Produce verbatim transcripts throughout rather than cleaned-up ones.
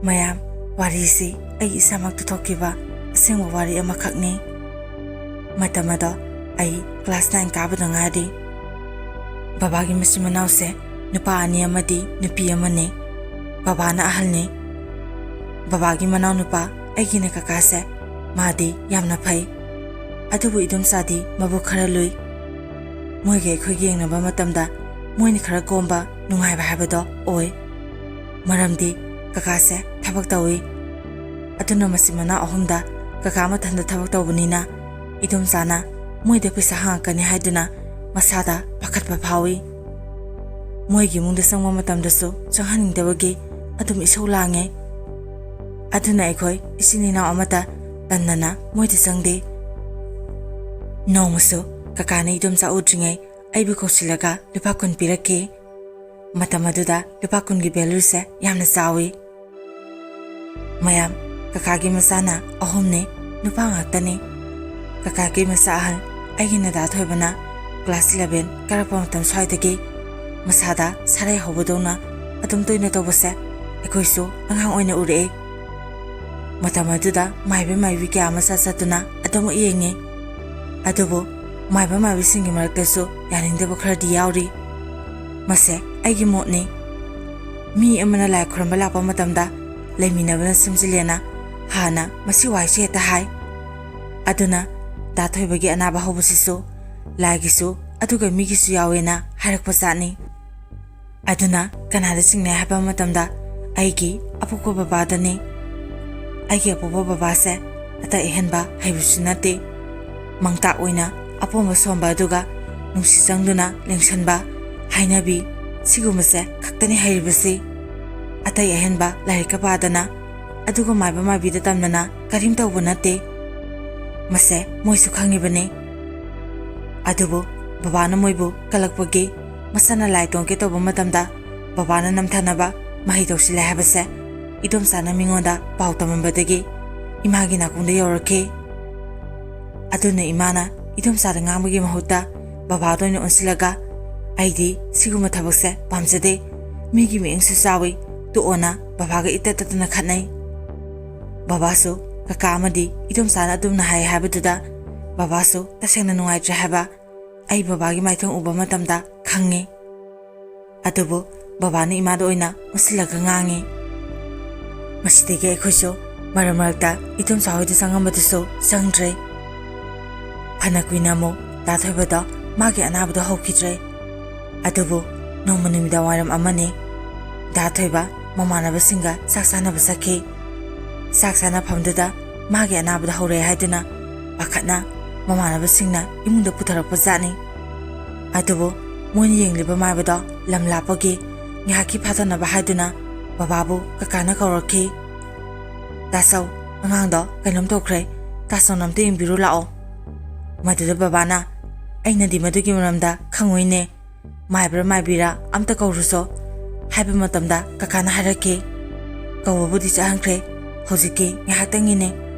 ꯃꯌꯥꯝ, ꯋꯥꯔꯤꯁꯤ ꯑꯩ ꯏꯁꯥꯃꯛꯇ ꯊꯣꯛꯈꯤꯕ ꯑꯁꯦꯡꯕ ꯋꯥꯔꯤ ꯑꯃꯈꯛꯅꯤ꯫ ꯃꯇꯝ ꯑꯗꯣ ꯑꯩ class nine ꯀꯥꯕꯗ ꯉꯥꯏꯔꯤ꯫ ꯕꯕꯥꯒꯤ ꯃꯆꯤꯟ ꯃꯅꯥꯎꯁꯦ ꯅꯨꯄꯥ ꯑꯅꯤ ꯑꯃꯗꯤ ꯅꯨꯄꯤ ꯑꯃꯅꯤ꯫ ꯕꯕꯥꯅ ꯑꯍꯜꯅꯤ꯫ ꯕꯕꯥꯒꯤ ꯃꯅꯥꯎꯅꯨꯄꯥ, ꯑꯩꯒꯤꯅ ꯀꯀꯥꯁꯦ, ꯃꯥꯗꯤ ꯌꯥꯝꯅ ꯐꯩ꯫ ꯑꯗꯨꯕꯨ ꯏꯗꯣꯝꯆꯥꯗꯤ ꯃꯕꯨꯛ ꯈꯔ ꯂꯨꯏ꯫ ꯃꯣꯏꯒ ꯑꯩꯈꯣꯏꯒ ꯌꯦꯡꯅꯕ ꯃꯇꯝꯗ ꯃꯣꯏꯅ ꯈꯔ ꯀꯣꯝꯕ, ꯅꯨꯡꯉꯥꯏꯕ ꯍꯥꯏꯕꯗꯣ ꯑꯣꯏ꯫ ꯃꯔꯝꯗꯤ ꯀꯀꯥꯁꯦ ꯊꯕꯛ ꯇꯧꯏ꯫ ꯑꯗꯨꯅ ꯃꯆꯤꯟ ꯃꯅꯥꯎ ꯑꯍꯨꯝꯗ ꯀꯀꯥ ꯃꯊꯟꯇ ꯊꯕꯛ ꯇꯧꯕꯅꯤꯅ ꯏꯗꯣꯝꯆꯥꯅ ꯃꯣꯏꯗ ꯄꯩꯁꯥ ꯍꯪꯉꯛꯀꯅꯤ ꯍꯥꯏꯗꯨꯅ ꯃꯁꯥꯗ ꯄꯥꯈꯠꯄ ꯐꯥꯎꯏ꯫ ꯃꯣꯏꯒꯤ ꯏꯃꯨꯡꯗ ꯆꯪꯕ ꯃꯇꯝꯗꯁꯨ ꯆꯪꯍꯟꯅꯤꯡꯗꯕꯒꯤ ꯑꯗꯨꯝ ꯏꯁꯧ ꯂꯥꯡꯉꯦ꯫ ꯑꯗꯨꯅ ꯑꯩꯈꯣꯏ ꯏꯆꯤꯟ ꯏꯅꯥꯎ ꯑꯃꯠꯇ ꯇꯟꯗꯅ ꯃꯣꯏꯗ ꯆꯪꯗꯦ꯫ ꯅꯣꯡꯃꯁꯨ ꯀꯀꯥꯅ ꯏꯗꯣꯝꯆꯥ ꯎꯗ꯭ꯔꯤꯉꯩ ꯑꯩꯕꯨ ꯀꯧꯁꯤꯜꯂꯒ ꯂꯨꯄꯥ ꯀꯨꯟ ꯄꯤꯔꯛꯈꯤ꯫ ꯃꯇꯝ ꯑꯗꯨꯗ ꯂꯨꯄꯥ ꯀꯨꯟꯒꯤ valueꯁꯦ ꯌꯥꯝꯅ ꯆꯥꯎꯏ꯫ ꯃꯌꯥꯝ, ꯀꯀꯥꯒꯤ ꯃꯆꯥꯅ ꯑꯍꯨꯝꯅꯤ, ꯅꯨꯄꯥ ꯉꯥꯛꯇꯅꯤ꯫ ꯀꯀꯥꯒꯤ ꯃꯆꯥ ꯑꯍꯜ, ꯑꯩꯒꯤ ꯅꯗꯥ ꯊꯣꯏꯕꯅ class eleven ꯀꯥꯔꯛꯄ ꯃꯇꯝ ꯁ꯭ꯋꯥꯏꯗꯒꯤ ꯃꯁꯥꯗ ꯁꯥꯔꯩ ꯍꯧꯕꯗꯧꯅ ꯑꯗꯨꯝ ꯇꯣꯏꯅ ꯇꯧꯕꯁꯦ ꯑꯩꯈꯣꯏꯁꯨ ꯑꯉꯥꯡ ꯑꯣꯏꯅ ꯎꯔꯛꯏ꯫ ꯃꯇꯝ ꯑꯗꯨꯗ ꯃꯥꯏꯕ ꯃꯥꯏꯕꯤ ꯀꯌꯥ ꯑꯃ ꯆꯠ ꯆꯠꯇꯨꯅ ꯑꯗꯨꯃꯛ ꯌꯦꯡꯉꯤ꯫ ꯑꯗꯨꯕꯨ ꯃꯥꯏꯕ ꯃꯥꯏꯕꯤꯁꯤꯡꯒꯤ ꯃꯔꯛꯇꯁꯨ ꯌꯥꯅꯤꯡꯗꯕ ꯈꯔꯗꯤ ꯌꯥꯎꯔꯤ꯫ ꯃꯁꯦ ꯑꯩꯒꯤ ꯃꯣꯠꯅꯤ꯫ ꯃꯤ ꯑꯃꯅ ꯂꯥꯏ ꯈꯨꯔꯨꯝꯕ ꯂꯥꯛꯄ ꯃꯇꯝꯗ ꯂꯩꯃꯤꯟꯅꯕꯅ ꯁꯦꯝꯖꯤꯜꯂꯦꯅ ꯍꯥꯟꯅ ꯃꯁꯤ ꯋꯥꯍꯩꯁꯦ ꯍꯦꯛꯇ ꯍꯥꯏ꯫ ꯑꯗꯨꯅ ꯗꯥ ꯊꯣꯏꯕꯒꯤ ꯑꯅꯥꯕ ꯍꯧꯕꯁꯤꯁꯨ ꯂꯥꯏꯒꯤꯁꯨ ꯑꯗꯨꯒ ꯃꯤꯒꯤꯁꯨ ꯌꯥꯎꯋꯦꯅ ꯍꯥꯏꯔꯛꯄ ꯖꯥꯠꯅꯤ꯫ ꯑꯗꯨꯅ ꯀꯅꯥꯗ ꯆꯤꯡꯅꯩ ꯍꯥꯏꯕ ꯃꯇꯝꯗ ꯑꯩꯒꯤ ꯑꯄꯣꯛꯄ ꯕꯕꯥꯗꯅꯤ꯫ ꯑꯩꯒꯤ ꯑꯄꯣꯛꯄ ꯕꯕꯥꯁꯦ ꯑꯇꯩ ꯑꯍꯦꯟꯕ ꯍꯩꯕꯁꯨ ꯅꯠꯇꯦ꯫ ꯃꯥꯡꯇꯥꯛ ꯑꯣꯏꯅ ꯑꯄꯣꯝꯕ ꯁꯣꯝꯕ ꯑꯗꯨꯒ ꯅꯨꯡꯁꯤ ꯆꯪꯗꯨꯅ ꯂꯦꯡꯁꯟꯕ, ꯍꯥꯏꯅꯕꯤ, ꯁꯤꯒꯨꯝꯕꯁꯦ ꯈꯛꯇꯅꯤ ꯍꯩꯔꯤꯕꯁꯤ꯫ ꯑꯇꯩ ꯑꯍꯦꯟꯕ ꯂꯥꯏꯔꯤꯛꯀ ꯄꯥꯗꯅ, ꯑꯗꯨꯒ ꯃꯥꯏꯕ ꯃꯥꯏꯕꯤꯗ ꯇꯝꯗꯅ ꯀꯔꯤꯝ ꯇꯧꯕ ꯅꯠꯇꯦ꯫ ꯃꯁꯦ ꯃꯣꯏꯁꯨ ꯈꯪꯉꯤꯕꯅꯤ꯫ ꯑꯗꯨꯕꯨ ꯕꯕꯥꯅ ꯃꯣꯏꯕꯨ ꯀꯜꯂꯛꯄꯒꯤ ꯃꯁꯥꯅ ꯂꯥꯏ ꯇꯣꯡꯒꯦ ꯇꯧꯕ ꯃꯇꯝꯗ ꯕꯕꯥꯅ ꯅꯝꯊꯅꯕ ꯃꯍꯩ ꯇꯧꯁꯤꯜꯂꯦ ꯍꯥꯏꯕꯁꯦ ꯏꯗꯣꯝꯆꯥꯅ ꯃꯤꯉꯣꯟꯗ ꯄꯥꯎ ꯇꯝꯃꯝꯕꯗꯒꯤ ꯏꯃꯥꯒꯤ ꯅꯥꯀꯣꯡꯗ ꯌꯧꯔꯛꯈꯤ꯫ ꯑꯗꯨꯅ ꯏꯃꯥꯅ ꯏꯗꯣꯝꯆꯥꯗ ꯉꯥꯡꯕꯒꯤ ꯃꯍꯨꯠꯇ ꯕꯕꯥꯗ ꯑꯣꯏꯅ ꯑꯣꯟꯁꯤꯜꯂꯒ, "ꯑꯩꯗꯤ ꯁꯤꯒꯨꯝꯕ ꯊꯕꯛꯁꯦ ꯄꯥꯝꯖꯗꯦ꯫ ꯃꯤꯒꯤ ꯃꯤꯠꯌꯦꯡꯁꯨ ꯆꯥꯎꯏ, ꯇꯣꯛꯑꯣꯅ ꯕꯕꯥꯒ ꯏꯇꯠ ꯇꯠꯇꯅ ꯈꯠꯅꯩ꯫ ꯕꯕꯥꯁꯨ ꯀꯀꯥ ꯑꯃꯗꯤ ꯏꯗꯣꯝꯆꯥꯅ ꯑꯗꯨꯝꯅ ꯍꯥꯏ ꯍꯥꯏꯕꯗꯨꯗ ꯕꯕꯥꯁꯨ ꯇꯁꯦꯡꯅ ꯅꯨꯡꯉꯥꯏꯇ꯭ꯔꯦ ꯍꯥꯏꯕ꯫ ꯑꯩ ꯕꯕꯥꯒꯤ ꯃꯥꯏꯊꯣꯡ ꯎꯕ ꯃꯇꯝꯗ ꯈꯪꯉꯤ꯫ ꯑꯗꯨꯕꯨ ꯕꯕꯥꯅ ꯏꯃꯥꯗ ꯑꯣꯏꯅ ꯑꯣꯟꯁꯤꯜꯂꯒ ꯉꯥꯡꯉꯤ꯫ ꯃꯁꯤꯗꯒꯤ ꯑꯩꯈꯣꯏꯁꯨ ꯃꯔꯛ ꯃꯔꯛꯇ ꯏꯗꯣꯝꯆꯥ ꯍꯣꯏꯗ ꯆꯪꯉꯝꯕꯗꯨꯁꯨ ꯆꯪꯗ꯭ꯔꯦ꯫ ꯐꯅ ꯀꯨꯏꯅ ꯑꯃꯨꯛ ꯗꯥ ꯊꯣꯏꯕꯗꯣ ꯃꯥꯒꯤ ꯑꯅꯥꯕꯗꯣ ꯍꯧꯈꯤꯗ꯭ꯔꯦ꯫ ꯑꯗꯨꯕꯨ ꯅꯣꯡꯃ ꯅꯨꯃꯤꯗꯥꯡ ꯋꯥꯏꯔꯝ ꯑꯃꯅꯤ꯫ ꯗꯥ ꯊꯣꯏꯕ ꯃꯃꯥꯟꯅꯕꯁꯤꯡꯒ ꯆꯥꯛ ꯆꯥꯅꯕ ꯆꯠꯈꯤ꯫ ꯆꯥꯛ ꯆꯥꯅꯐꯝꯗꯨꯗ ꯃꯥꯒꯤ ꯑꯅꯥꯕꯗꯣ ꯍꯧꯔꯛꯑꯦ ꯍꯥꯏꯗꯨꯅ ꯄꯥꯈꯠꯅ ꯃꯃꯥꯟꯅꯕꯁꯤꯡꯅ ꯏꯃꯨꯡꯗ ꯄꯨꯊꯔꯛꯄ ꯖꯥꯠꯅꯤ꯫ ꯑꯗꯨꯕꯨ ꯃꯣꯏꯅ ꯌꯦꯡꯂꯤꯕ ꯃꯥꯏꯕꯗꯣ ꯂꯝ ꯂꯥꯞꯄꯒꯤ ꯉꯥꯏꯍꯥꯛꯀꯤ ꯐꯥꯊꯅꯕ ꯍꯥꯏꯗꯨꯅ ꯕꯕꯥꯕꯨ ꯀꯀꯥꯅ ꯀꯧꯔꯛꯈꯤ꯫ "ꯗꯥꯆꯧ, ꯑꯉꯥꯡꯗꯣ ꯀꯩꯅꯣꯝ ꯇꯧꯈ꯭ꯔꯦ, ꯗꯥꯆꯧꯅ ꯑꯝꯇ ꯌꯦꯡꯕꯤꯔꯨ ꯂꯥꯛꯑꯣ꯫" ꯃꯗꯨꯗ ꯕꯕꯥꯅ, "ꯑꯩꯅꯗꯤ ꯃꯗꯨꯒꯤ ꯃꯔꯝꯗ ꯈꯪꯉꯣꯏꯅꯦ, ꯃꯥꯏꯕ꯭ꯔꯥ ꯃꯥꯏꯕꯤꯔꯥ ꯑꯝꯇ ꯀꯧꯔꯨꯁꯣ" ꯍꯥꯏꯕ ꯃꯇꯝꯗ ꯀꯀꯥꯅ ꯍꯥꯏꯔꯛꯈꯤ, "ꯀꯧꯕꯕꯨꯗꯤ ꯆꯠꯍꯟꯈ꯭ꯔꯦ, ꯍꯧꯖꯤꯛꯀꯤ ꯉꯥꯏꯍꯥꯛꯇꯪꯒꯤꯅꯦ,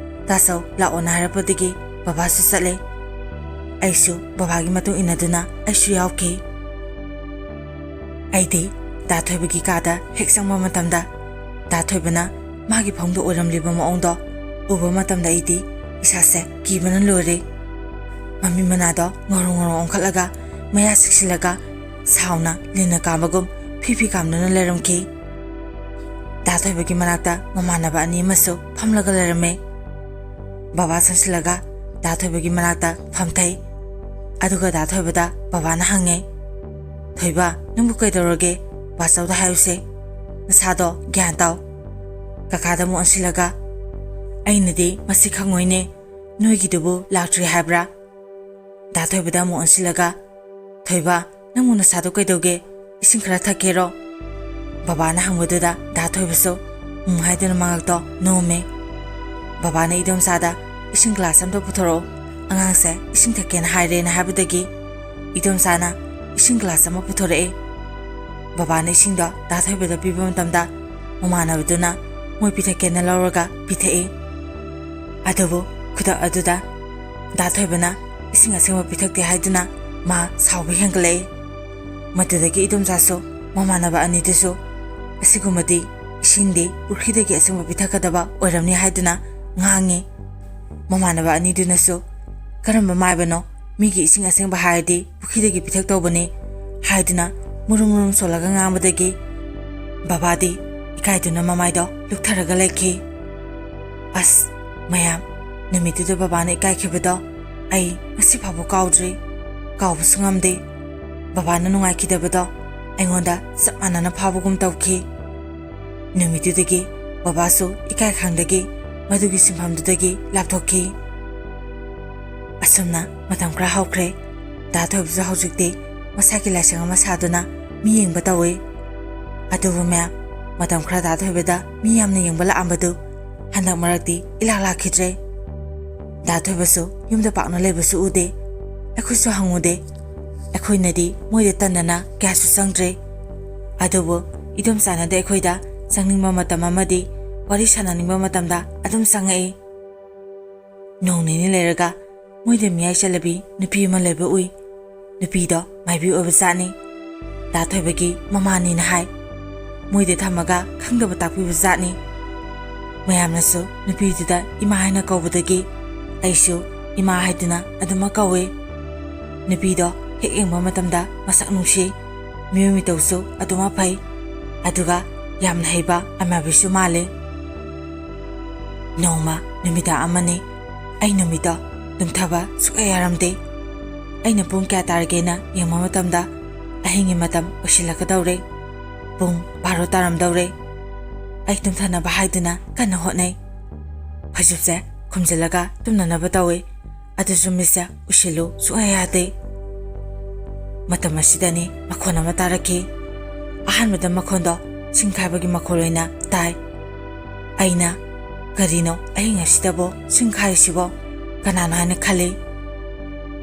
ꯗꯥꯆꯧ ꯂꯥꯛꯑꯣꯅ ꯍꯥꯏꯔꯛꯄꯗꯒꯤ ꯕꯕꯥꯁꯨ ꯆꯠꯂꯦ꯫ ꯑꯩꯁꯨ ꯕꯕꯥꯒꯤ ꯃꯇꯨꯡ ꯏꯟꯅꯗꯨꯅ ꯑꯩꯁꯨ ꯌꯥꯎꯈꯤ꯫" ꯑꯩꯗꯤ ꯗꯥ ꯊꯣꯏꯕꯒꯤ ꯀꯥꯗ ꯍꯦꯛ ꯆꯪꯕ ꯃꯇꯝꯗ ꯗꯥ ꯊꯣꯏꯕꯅ ꯃꯥꯒꯤ ꯐꯃꯨꯡꯗ ꯑꯣꯏꯔꯝꯂꯤꯕ ꯃꯑꯣꯡꯗꯣ ꯎꯕ ꯃꯇꯝꯗ ꯑꯩꯗꯤ ꯏꯁꯥꯁꯦ ꯀꯤꯕꯅ ꯂꯣꯏꯔꯦ꯫ ꯃꯃꯤ ꯃꯅꯥꯗꯣ ꯉꯧꯔꯣꯡ ꯉꯧꯔꯣꯡ ꯑꯣꯟꯈꯠꯂꯒ ꯃꯌꯥ ꯁꯤꯛꯁꯤꯜꯂꯒ ꯁꯥꯎꯅ ꯂꯤꯟꯅ ꯀꯥꯝꯕꯒꯨꯝ ꯐꯤ ꯐꯤ ꯀꯥꯝꯗꯨꯅ ꯂꯩꯔꯝꯈꯤ꯫ ꯗꯥ ꯊꯣꯏꯕꯒꯤ ꯃꯅꯥꯛꯇ ꯃꯃꯥꯟꯅꯕ ꯑꯅꯤ ꯑꯃꯁꯨ ꯐꯝꯂꯒ ꯂꯩꯔꯝꯃꯦ꯫ ꯕꯕꯥ ꯆꯪꯁꯤꯜꯂꯒ ꯗꯥ ꯊꯣꯏꯕꯒꯤ ꯃꯅꯥꯛꯇ ꯐꯝꯊꯩ꯫ ꯑꯗꯨꯒ ꯗꯥ ꯊꯣꯏꯕꯗ ꯕꯕꯥꯅ ꯍꯪꯉꯦ, "ꯊꯣꯏꯕ, ꯅꯪꯕꯨ ꯀꯩꯗꯧꯔꯒꯦ? ꯕꯥꯆꯧꯗ ꯍꯥꯏꯌꯨꯁꯦ꯫ ꯅꯁꯥꯗꯣ ꯒ꯭ꯌꯥꯟ ꯇꯥꯎ꯫" ꯀꯀꯥꯗ ꯑꯃꯨꯛ ꯑꯣꯟꯁꯤꯜꯂꯒ, "ꯑꯩꯅꯗꯤ ꯃꯁꯤ ꯈꯪꯉꯣꯏꯅꯦ, ꯅꯣꯏꯒꯤꯗꯨꯕꯨ ꯂꯥꯛꯇ꯭ꯔꯤ ꯍꯥꯏꯕ꯭ꯔꯥ?" ꯗꯥ ꯊꯣꯏꯕꯗ ꯑꯃꯨꯛ ꯑꯣꯟꯁꯤꯜꯂꯒ, "ꯊꯣꯏꯕ, ꯅꯪꯕꯨ ꯅꯁꯥꯗꯣ ꯀꯩꯗꯧꯒꯦ? ꯏꯁꯤꯡ ꯈꯔ ꯊꯛꯀꯦꯔꯣ?" ꯕꯕꯥꯅ ꯍꯪꯕꯗꯨꯗ ꯗꯥ ꯊꯣꯏꯕꯁꯨ ꯎꯝ ꯍꯥꯏꯗꯨꯅ ꯃꯉꯛꯇꯣ ꯅꯣꯝꯃꯦ꯫ ꯕꯕꯥꯅ ꯏꯗꯣꯝꯆꯥꯗ, "ꯏꯁꯤꯡ ꯒ꯭ꯂꯥꯁ ꯑꯝꯇ ꯄꯨꯊꯣꯔꯛꯑꯣ, ꯑꯉꯥꯡꯁꯦ ꯏꯁꯤꯡ ꯊꯛꯀꯦꯅ ꯍꯥꯏꯔꯦꯅ" ꯍꯥꯏꯕꯗꯒꯤ ꯏꯗꯣꯝꯆꯥꯅ ꯏꯁꯤꯡ ꯒ꯭ꯂꯥꯁ ꯑꯃ ꯄꯨꯊꯣꯔꯛꯑꯦ꯫ ꯕꯕꯥꯅ ꯏꯁꯤꯡꯗꯣ ꯗꯥ ꯊꯣꯏꯕꯗ ꯄꯤꯕ ꯃꯇꯝꯗ ꯃꯃꯥꯟꯅꯕꯗꯨꯅ ꯃꯣꯏ ꯄꯤꯊꯛꯀꯦꯅ ꯂꯧꯔꯒ ꯄꯤꯊꯛꯏ꯫ ꯑꯗꯨꯕꯨ ꯈꯨꯗꯛ ꯑꯗꯨꯗ ꯗꯥ ꯊꯣꯏꯕꯅ ꯏꯁꯤꯡ ꯑꯁꯦꯡꯕ ꯄꯤꯊꯛꯇꯦ ꯍꯥꯏꯗꯨꯅ ꯃꯥ ꯁꯥꯎꯕ ꯍꯦꯟꯒꯠꯂꯛꯏ꯫ ꯃꯗꯨꯗꯒꯤ ꯏꯗꯣꯝꯆꯥꯁꯨ ꯃꯃꯥꯟꯅꯕ ꯑꯅꯤꯗꯨꯁꯨ ꯑꯁꯤꯒꯨꯝꯕꯗꯤ ꯏꯁꯤꯡꯗꯤ ꯄꯨꯈ꯭ꯔꯤꯗꯒꯤ ꯑꯁꯦꯡꯕ ꯄꯤꯊꯛꯀꯗꯕ ꯑꯣꯏꯔꯝꯅꯤ ꯍꯥꯏꯗꯨꯅ ꯉꯥꯡꯉꯤ꯫ ꯃꯃꯥꯟꯅꯕ ꯑꯅꯤꯗꯨꯅꯁꯨ, "ꯀꯔꯝꯕ ꯃꯥꯏꯕꯅꯣ? ꯃꯤꯒꯤ ꯏꯁꯤꯡ ꯑꯁꯦꯡꯕ ꯍꯥꯏꯔꯗꯤ ꯄꯨꯈ꯭ꯔꯤꯗꯒꯤ ꯄꯤꯊꯛꯇꯧꯕꯅꯤ" ꯍꯥꯏꯗꯨꯅ ꯃꯨꯔꯨꯝ ꯃꯨꯔꯨꯝ ꯁꯣꯜꯂꯒ ꯉꯥꯡꯕꯗꯒꯤ ꯕꯕꯥꯗꯤ ꯏꯀꯥꯏꯗꯨꯅ ꯃꯃꯥꯏꯗꯣ ꯂꯨꯛꯊꯔꯒ ꯂꯩꯈꯤ꯫ ꯑꯁ, ꯃꯌꯥꯝ, ꯅꯨꯃꯤꯠꯇꯨꯗ ꯕꯕꯥꯅ ꯏꯀꯥꯏꯈꯤꯕꯗꯣ ꯑꯩ ꯉꯁꯤ ꯐꯥꯎꯕ ꯀꯥꯎꯗ꯭ꯔꯤ, ꯀꯥꯎꯕꯁꯨ ꯉꯝꯗꯦ꯫ ꯕꯕꯥꯅ ꯅꯨꯡꯉꯥꯏꯈꯤꯗꯕꯗꯣ ꯑꯩꯉꯣꯟꯗ ꯆꯞ ꯃꯥꯟꯅꯅ ꯐꯥꯎꯕꯒꯨꯝ ꯇꯧꯈꯤ꯫ ꯅꯨꯃꯤꯠꯇꯨꯗꯒꯤ ꯕꯕꯥꯁꯨ ꯏꯀꯥꯏ ꯈꯪꯗꯒꯤ ꯃꯗꯨꯒꯤ ꯁꯤꯟꯐꯝꯗꯨꯗꯒꯤ ꯂꯥꯞꯊꯣꯛꯈꯤ꯫ ꯑꯁꯨꯝꯅ ꯃꯇꯝ ꯈꯔ ꯍꯧꯈ꯭ꯔꯦ꯫ ꯗꯥ ꯊꯣꯏꯕꯁꯨ ꯍꯧꯖꯤꯛꯇꯤ ꯃꯁꯥꯒꯤ ꯂꯥꯏꯁꯪ ꯑꯃ ꯁꯥꯗꯨꯅ ꯃꯤ ꯌꯦꯡꯕ ꯇꯧꯏ꯫ ꯑꯗꯨꯕꯨ ꯃꯌꯥꯝ, ꯃꯇꯝ ꯈꯔ ꯗꯥ ꯊꯣꯏꯕꯗ ꯃꯤ ꯌꯥꯝꯅ ꯌꯦꯡꯕ ꯂꯥꯛꯑꯝꯕꯗꯨ ꯍꯟꯗꯛ ꯃꯔꯛꯇꯤ ꯏꯂꯥꯛ ꯂꯥꯛꯈꯤꯗ꯭ꯔꯦ꯫ ꯗꯥ ꯊꯣꯏꯕꯁꯨ ꯌꯨꯝꯗ ꯄꯥꯛꯅ ꯂꯩꯕꯁꯨ ꯎꯗꯦ꯫ ꯑꯩꯈꯣꯏꯁꯨ ꯍꯪꯉꯨꯗꯦ꯫ ꯑꯩꯈꯣꯏꯅꯗꯤ ꯃꯣꯏꯗ ꯇꯟꯗꯅ ꯀꯌꯥꯁꯨ ꯆꯪꯗ꯭ꯔꯦ꯫ ꯑꯗꯨꯕꯨ ꯏꯗꯣꯝꯆꯥꯅꯗꯤ ꯑꯩꯈꯣꯏꯗ ꯆꯪꯅꯤꯡꯕ ꯃꯇꯝ ꯑꯃꯗꯤ ꯋꯥꯔꯤ ꯁꯥꯟꯅꯅꯤꯡꯕ ꯃꯇꯝꯗ ꯑꯗꯨꯝ ꯆꯪꯉꯛꯏ꯫ ꯅꯣꯡ ꯅꯤꯅꯤ ꯂꯩꯔꯒ ꯃꯣꯏꯗ ꯃꯤꯌꯥꯏ ꯆꯜꯂꯕꯤ ꯅꯨꯄꯤ ꯑꯃ ꯂꯩꯕ ꯎꯏ꯫ ꯅꯨꯄꯤꯗꯣ ꯃꯥꯏꯕꯤ ꯑꯣꯏꯕ ꯖꯥꯠꯅꯤ꯫ ꯗꯥ ꯊꯣꯏꯕꯒꯤ ꯃꯃꯥꯅꯤꯅ ꯍꯥꯏ꯫ ꯃꯣꯏꯗ ꯊꯝꯃꯒ ꯈꯪꯗꯕ ꯇꯥꯛꯄꯤꯕ ꯖꯥꯠꯅꯤ꯫ ꯃꯌꯥꯝꯅꯁꯨ ꯅꯨꯄꯤꯗꯨꯗ ꯏꯃꯥ ꯍꯥꯏꯅ ꯀꯧꯕꯗꯒꯤ ꯑꯩꯁꯨ ꯏꯃꯥ ꯍꯥꯏꯗꯨꯅ ꯑꯗꯨꯃꯛ ꯀꯧꯏ꯫ ꯅꯨꯄꯤꯗꯣ ꯍꯦꯛ ꯌꯦꯡꯕ ꯃꯇꯝꯗ ꯃꯁꯛ ꯅꯨꯡꯁꯤ, ꯃꯤꯑꯣꯏ ꯃꯤꯇꯧꯁꯨ ꯑꯗꯨꯃꯛ ꯐꯩ, ꯑꯗꯨꯒ ꯌꯥꯝꯅ ꯍꯩꯕ ꯑꯃꯥꯏꯕꯤꯁꯨ ꯃꯥꯜꯂꯤ꯫ ꯅꯣꯡꯃ ꯅꯨꯃꯤꯗꯥꯡ ꯑꯃꯅꯤ꯫ ꯑꯩ ꯅꯨꯃꯤꯠꯇꯣ ꯇꯨꯝꯊꯕ ꯁꯨꯛꯌꯥ ꯌꯥꯔꯝꯗꯦ꯫ ꯑꯩꯅ ꯄꯨꯡ ꯀꯌꯥ ꯇꯥꯔꯒꯦꯅ ꯌꯦꯡꯕ ꯃꯇꯝꯗ ꯑꯍꯤꯡꯒꯤ ꯃꯇꯝ ꯑꯣꯏꯁꯤꯜꯂꯛꯀꯗꯧꯔꯦ꯫ ꯄꯨꯡ ꯕꯥꯔꯣ ꯇꯥꯔꯝꯗꯧꯔꯦ꯫ ꯑꯩ ꯇꯨꯝꯊꯅꯕ ꯍꯥꯏꯗꯨꯅ ꯀꯟꯅ ꯍꯣꯠꯅꯩ꯫ ꯐꯩꯖꯨꯞꯁꯦ ꯈꯨꯝꯖꯤꯜꯂꯒ ꯇꯨꯝꯅꯅꯕ ꯇꯧꯏ꯫ ꯑꯗꯨꯁꯨ ꯃꯤꯠꯁꯦ ꯎꯏꯁꯤꯜꯂꯨ ꯁꯨꯛꯌꯥ ꯌꯥꯗꯦ꯫ ꯃꯇꯝ ꯑꯁꯤꯗꯅꯤ ꯃꯈꯣꯟ ꯑꯃ ꯇꯥꯔꯛꯈꯤ꯫ ꯑꯍꯥꯟꯕꯗ ꯃꯈꯣꯟꯗꯣ ꯁꯤꯡ ꯈꯥꯏꯕꯒꯤ ꯃꯈꯣꯜ ꯑꯣꯏꯅ ꯇꯥꯏ꯫ ꯑꯩꯅ, "ꯀꯔꯤꯅꯣ ꯑꯍꯤꯡ ꯑꯁꯤꯗꯕꯣ ꯁꯤꯡ ꯈꯥꯏꯔꯤꯁꯤꯕꯣ? ꯀꯅꯥꯅꯣ?" ꯍꯥꯏꯅ ꯈꯜꯂꯤ꯫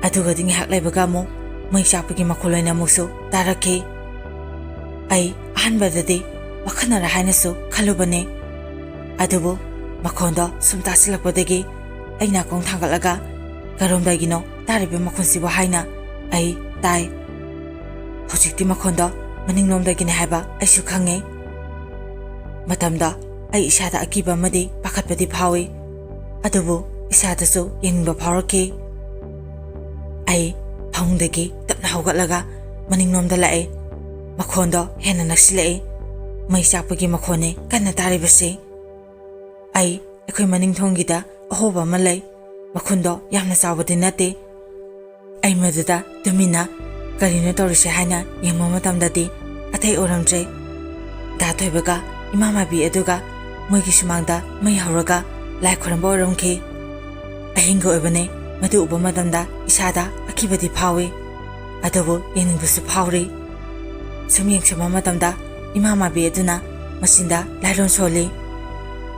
ꯑꯗꯨꯒꯗꯤ ꯉꯥꯏꯍꯥꯛ ꯂꯩꯕꯒ ꯑꯃꯨꯛ ꯃꯩ ꯆꯥꯛꯄꯒꯤ ꯃꯈꯣꯜ ꯑꯣꯏꯅ ꯑꯃꯨꯛꯁꯨ ꯇꯥꯔꯛꯈꯤ꯫ ꯑꯩ ꯑꯍꯥꯟꯕꯗꯗꯤ ꯋꯥꯈꯜꯅꯔ ꯍꯥꯏꯅꯁꯨ ꯈꯜꯂꯨꯕꯅꯤ꯫ ꯑꯗꯨꯕꯨ ꯃꯈꯣꯟꯗꯣ ꯁꯨꯝ ꯇꯥꯁꯤꯜꯂꯛꯄꯗꯒꯤ ꯑꯩ ꯅꯥꯀꯣꯡ ꯊꯥꯡꯒꯠꯂꯒ "ꯀꯔꯣꯝꯗꯒꯤꯅꯣ ꯇꯥꯔꯤꯕ ꯃꯈꯣꯟꯁꯤꯕꯨ?" ꯍꯥꯏꯅ ꯑꯩ ꯇꯥꯏ꯫ ꯍꯧꯖꯤꯛꯇꯤ ꯃꯈꯣꯟꯗꯣ ꯃꯅꯤꯡꯂꯣꯝꯗꯒꯤꯅꯤ ꯍꯥꯏꯕ ꯑꯩꯁꯨ ꯈꯪꯉꯦ꯫ ꯃꯇꯝꯗ ꯑꯩ ꯏꯁꯥꯗ ꯑꯀꯤꯕ ꯑꯃꯗꯤ ꯄꯥꯈꯠꯄꯗꯤ ꯐꯥꯎꯏ, ꯑꯗꯨꯕꯨ ꯏꯁꯥꯗꯁꯨ ꯌꯦꯡꯅꯤꯡꯕ ꯐꯥꯎꯔꯛꯈꯤ꯫ ꯑꯩ ꯐꯃꯨꯡꯗꯒꯤ ꯇꯞꯅ ꯍꯧꯒꯠꯂꯒ ꯃꯅꯤꯡꯂꯣꯝꯗ ꯂꯥꯛꯏ꯫ ꯃꯈꯣꯟꯗꯣ ꯍꯦꯟꯅ ꯅꯛꯁꯤꯜꯂꯛꯏ꯫ ꯃꯩ ꯆꯥꯛꯄꯒꯤ ꯃꯈꯣꯟꯅꯤ ꯀꯟꯅ ꯇꯥꯔꯤꯕꯁꯤ꯫ ꯑꯩ ꯑꯩꯈꯣꯏ ꯃꯅꯤꯡ ꯊꯣꯡꯒꯤꯗ ꯑꯍꯣꯕ ꯑꯃ ꯂꯩ꯫ ꯃꯈꯨꯟꯗꯣ ꯌꯥꯝꯅ ꯆꯥꯎꯕꯗꯤ ꯅꯠꯇꯦ꯫ ꯑꯩ ꯃꯗꯨꯗ ꯇꯨꯃꯤꯟꯅ ꯀꯔꯤꯅꯣ ꯇꯧꯔꯤꯁꯦ ꯍꯥꯏꯅ ꯌꯦꯡꯕ ꯃꯇꯝꯗꯗꯤ ꯑꯇꯩ ꯑꯣꯏꯔꯝꯗ꯭ꯔꯦ꯫ ꯗꯥ ꯊꯣꯏꯕꯒ ꯏꯃꯥ ꯃꯥꯏꯕꯤ ꯑꯗꯨꯒ ꯃꯣꯏꯒꯤ ꯁꯨꯃꯥꯡꯗ ꯃꯩ ꯍꯧꯔꯒ ꯂꯥꯏ ꯈꯣꯏꯔꯝꯕ ꯑꯣꯏꯔꯝꯈꯤ꯫ ꯑꯍꯤꯡꯒ ꯑꯣꯏꯕꯅꯦ, ꯃꯗꯨ ꯎꯕ ꯃꯇꯝꯗ ꯏꯁꯥꯗ ꯑꯀꯤꯕꯗꯤ ꯐꯥꯎꯏ, ꯑꯗꯨꯕꯨ ꯌꯦꯡꯅꯤꯡꯕꯁꯨ ꯐꯥꯎꯔꯤ꯫ ꯁꯨꯝ ꯌꯦꯡꯁꯤꯟꯕ ꯃꯇꯝꯗ ꯏꯃꯥ ꯃꯥꯏꯕꯤ ꯑꯗꯨꯅ ꯃꯆꯤꯟꯗ ꯂꯥꯏꯔꯣꯟ ꯁꯣꯜꯂꯤ꯫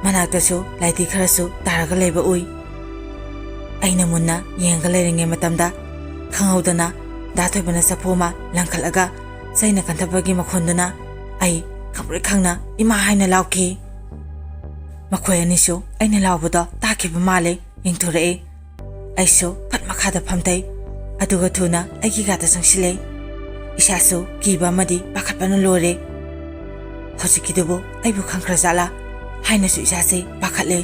ꯃꯅꯥꯛꯇꯁꯨ ꯂꯥꯏꯙꯤ ꯈꯔꯁꯨ ꯇꯥꯔꯒ ꯂꯩꯕ ꯎꯏ꯫ ꯑꯩꯅ ꯃꯨꯟꯅ ꯌꯦꯡꯉꯒ ꯂꯩꯔꯤꯉꯩ ꯃꯇꯝꯗ ꯈꯪꯍꯧꯗꯅ ꯗꯥ ꯊꯣꯏꯕꯅ ꯆꯐꯨ ꯑꯃ ꯂꯪꯈꯠꯂꯒ ꯆꯩꯅ ꯀꯟꯊꯠꯄꯒꯤ ꯃꯈꯣꯟꯗꯨꯅ ꯑꯩ ꯈꯪꯄ꯭ꯔꯦꯛ ꯈꯪꯅ "ꯏꯃꯥ!" ꯍꯥꯏꯅ ꯂꯥꯎꯈꯤ꯫ ꯃꯈꯣꯏ ꯑꯅꯤꯁꯨ ꯑꯩꯅ ꯂꯥꯎꯕꯗꯣ ꯇꯥꯈꯤꯕ ꯃꯥꯜꯂꯦ, ꯌꯦꯡꯊꯣꯔꯛꯏ꯫ ꯑꯩꯁꯨ ꯐꯠ ꯃꯈꯥꯗ ꯐꯝꯊꯩ, ꯑꯗꯨꯒ ꯊꯨꯅ ꯑꯩꯒꯤ ꯀꯥꯗ ꯆꯪꯁꯤꯜꯂꯦ꯫ ꯏꯁꯥꯁꯨ ꯀꯤꯕ ꯑꯃꯗꯤ ꯄꯥꯈꯠꯄꯅ ꯂꯣꯏꯔꯦ꯫ ꯍꯧꯖꯤꯛꯀꯤꯗꯨꯕꯨ ꯑꯩꯕꯨ ꯈꯪꯈ꯭ꯔꯖꯥꯠꯂꯥ ꯍꯥꯏꯅꯁꯨ ꯏꯁꯥꯁꯦ ꯄꯥꯈꯠꯂꯦ꯫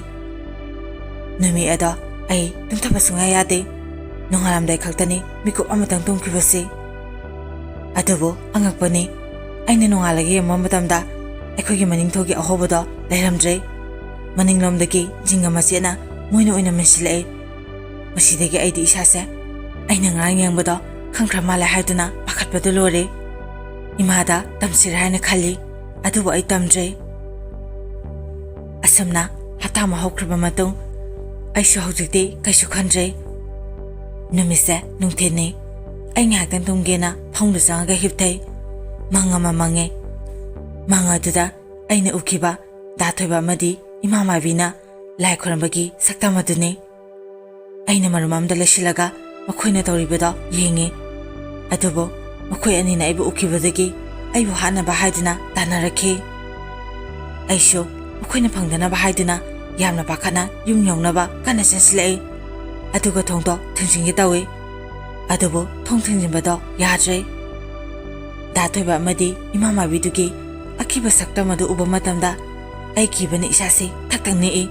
ꯅꯨꯃꯤꯠ ꯑꯗꯣ ꯑꯩ ꯇꯨꯝꯊꯕ ꯁꯨꯡꯌꯥ ꯌꯥꯗꯦ꯫ ꯅꯣꯡꯉꯥꯜꯂꯝꯗꯥꯏ ꯈꯛꯇꯅꯤ ꯃꯤꯀꯨꯞ ꯑꯃꯇꯪ ꯇꯨꯝꯈꯤꯕꯁꯤ꯫ ꯑꯗꯨꯕꯨ ꯑꯉꯛꯄꯅꯤ, ꯑꯩꯅ ꯅꯣꯡꯉꯥꯜꯂꯒ ꯌꯦꯡꯕ ꯃꯇꯝꯗ ꯑꯩꯈꯣꯏꯒꯤ ꯃꯅꯤꯡꯊꯣꯒꯤ ꯑꯍꯣꯕꯗꯣ ꯂꯩꯔꯝꯗ꯭ꯔꯦ꯫ ꯃꯅꯤꯡꯂꯣꯝꯗꯒꯤ ꯖꯤꯡꯒ ꯃꯆꯦꯠꯅ ꯃꯣꯏꯅ ꯑꯣꯏꯅ ꯃꯦꯟꯁꯤꯜꯂꯛꯑꯦ꯫ ꯃꯁꯤꯗꯒꯤ ꯑꯩꯗꯤ ꯏꯁꯥꯁꯦ ꯑꯩꯅ ꯉꯔꯥꯡ ꯌꯦꯡꯕꯗꯣ ꯈꯪꯈ꯭ꯔ ꯃꯥꯜꯂꯦ ꯍꯥꯏꯗꯨꯅ ꯄꯥꯈꯠꯄꯗ ꯂꯣꯏꯔꯦ꯫ ꯏꯃꯥꯗ ꯇꯝꯁꯤꯔꯥ ꯍꯥꯏꯅ ꯈꯜꯂꯤ, ꯑꯗꯨꯕꯨ ꯑꯩ ꯇꯝꯗ꯭ꯔꯦ꯫ ꯑꯁꯨꯝꯅ ꯍꯞꯇꯥ ꯑꯃ ꯍꯧꯈ꯭ꯔꯕ ꯃꯇꯨꯡ, ꯑꯩꯁꯨ ꯍꯧꯖꯤꯛꯇꯤ ꯀꯩꯁꯨ ꯈꯟꯗ꯭ꯔꯦ꯫ ꯅꯨꯃꯤꯠꯁꯦ ꯅꯨꯡꯊꯤꯜꯅꯤ꯫ ꯑꯩ ꯉꯥꯏꯍꯥꯛꯇꯪ ꯇꯨꯝꯒꯦꯅ ꯐꯃꯨꯡꯗ ꯆꯪꯉꯒ ꯍꯤꯞꯊꯩ꯫ ꯃꯪ ꯑꯃ ꯃꯪꯉꯦ꯫ ꯃꯪ ꯑꯗꯨꯗ ꯑꯩꯅ ꯎꯈꯤꯕ ꯗꯥ ꯊꯣꯏꯕ ꯑꯃꯗꯤ ꯏꯃꯥ ꯃꯥꯏꯕꯤꯅ ꯂꯥꯏ ꯈꯣꯏꯔꯝꯕꯒꯤ ꯁꯛꯇꯝ ꯑꯗꯨꯅꯤ꯫ ꯑꯩꯅ ꯃꯔꯨꯝ ꯑꯃꯗ ꯂꯩꯁꯤꯜꯂꯒ ꯃꯈꯣꯏꯅ ꯇꯧꯔꯤꯕꯗꯣ ꯌꯦꯡꯉꯤ꯫ ꯑꯗꯨꯕꯨ ꯃꯈꯣꯏ ꯑꯅꯤꯅ ꯑꯩꯕꯨ ꯎꯈꯤꯕꯗꯒꯤ ꯑꯩꯕꯨ ꯍꯥꯠꯅꯕ ꯍꯥꯏꯗꯨꯅ ꯇꯥꯟꯅꯔꯛꯈꯤ꯫ ꯑꯩꯁꯨ ꯃꯈꯣꯏꯅ ꯐꯪꯗꯅꯕ ꯍꯥꯏꯗꯨꯅ ꯌꯥꯝꯅ ꯄꯥꯈꯠꯅ ꯌꯨꯝ ꯌꯧꯅꯕ ꯀꯟꯅ ꯆꯦꯟꯁꯤꯜꯂꯛꯏ꯫ ꯑꯗꯨꯒ ꯊꯣꯡꯗꯣ ꯊꯤꯡꯖꯤꯟꯒꯦ ꯇꯧꯏ꯫ ꯑꯗꯨꯕꯨ ꯊꯣꯡ ꯊꯤꯡꯖꯤꯟꯕꯗꯣ ꯌꯥꯗ꯭ꯔꯦ꯫ ꯗꯥ ꯊꯣꯏꯕ ꯑꯃꯗꯤ ꯏꯃꯥ ꯃꯥꯏꯕꯤꯗꯨꯒꯤ ꯑꯀꯤꯕ ꯁꯛꯇꯝ ꯑꯗꯨ ꯎꯕ ꯃꯇꯝꯗ ꯑꯩ ꯀꯤꯕꯅ ꯏꯁꯥꯁꯦ ꯊꯛ ꯊꯛ ꯅꯤꯛꯏ꯫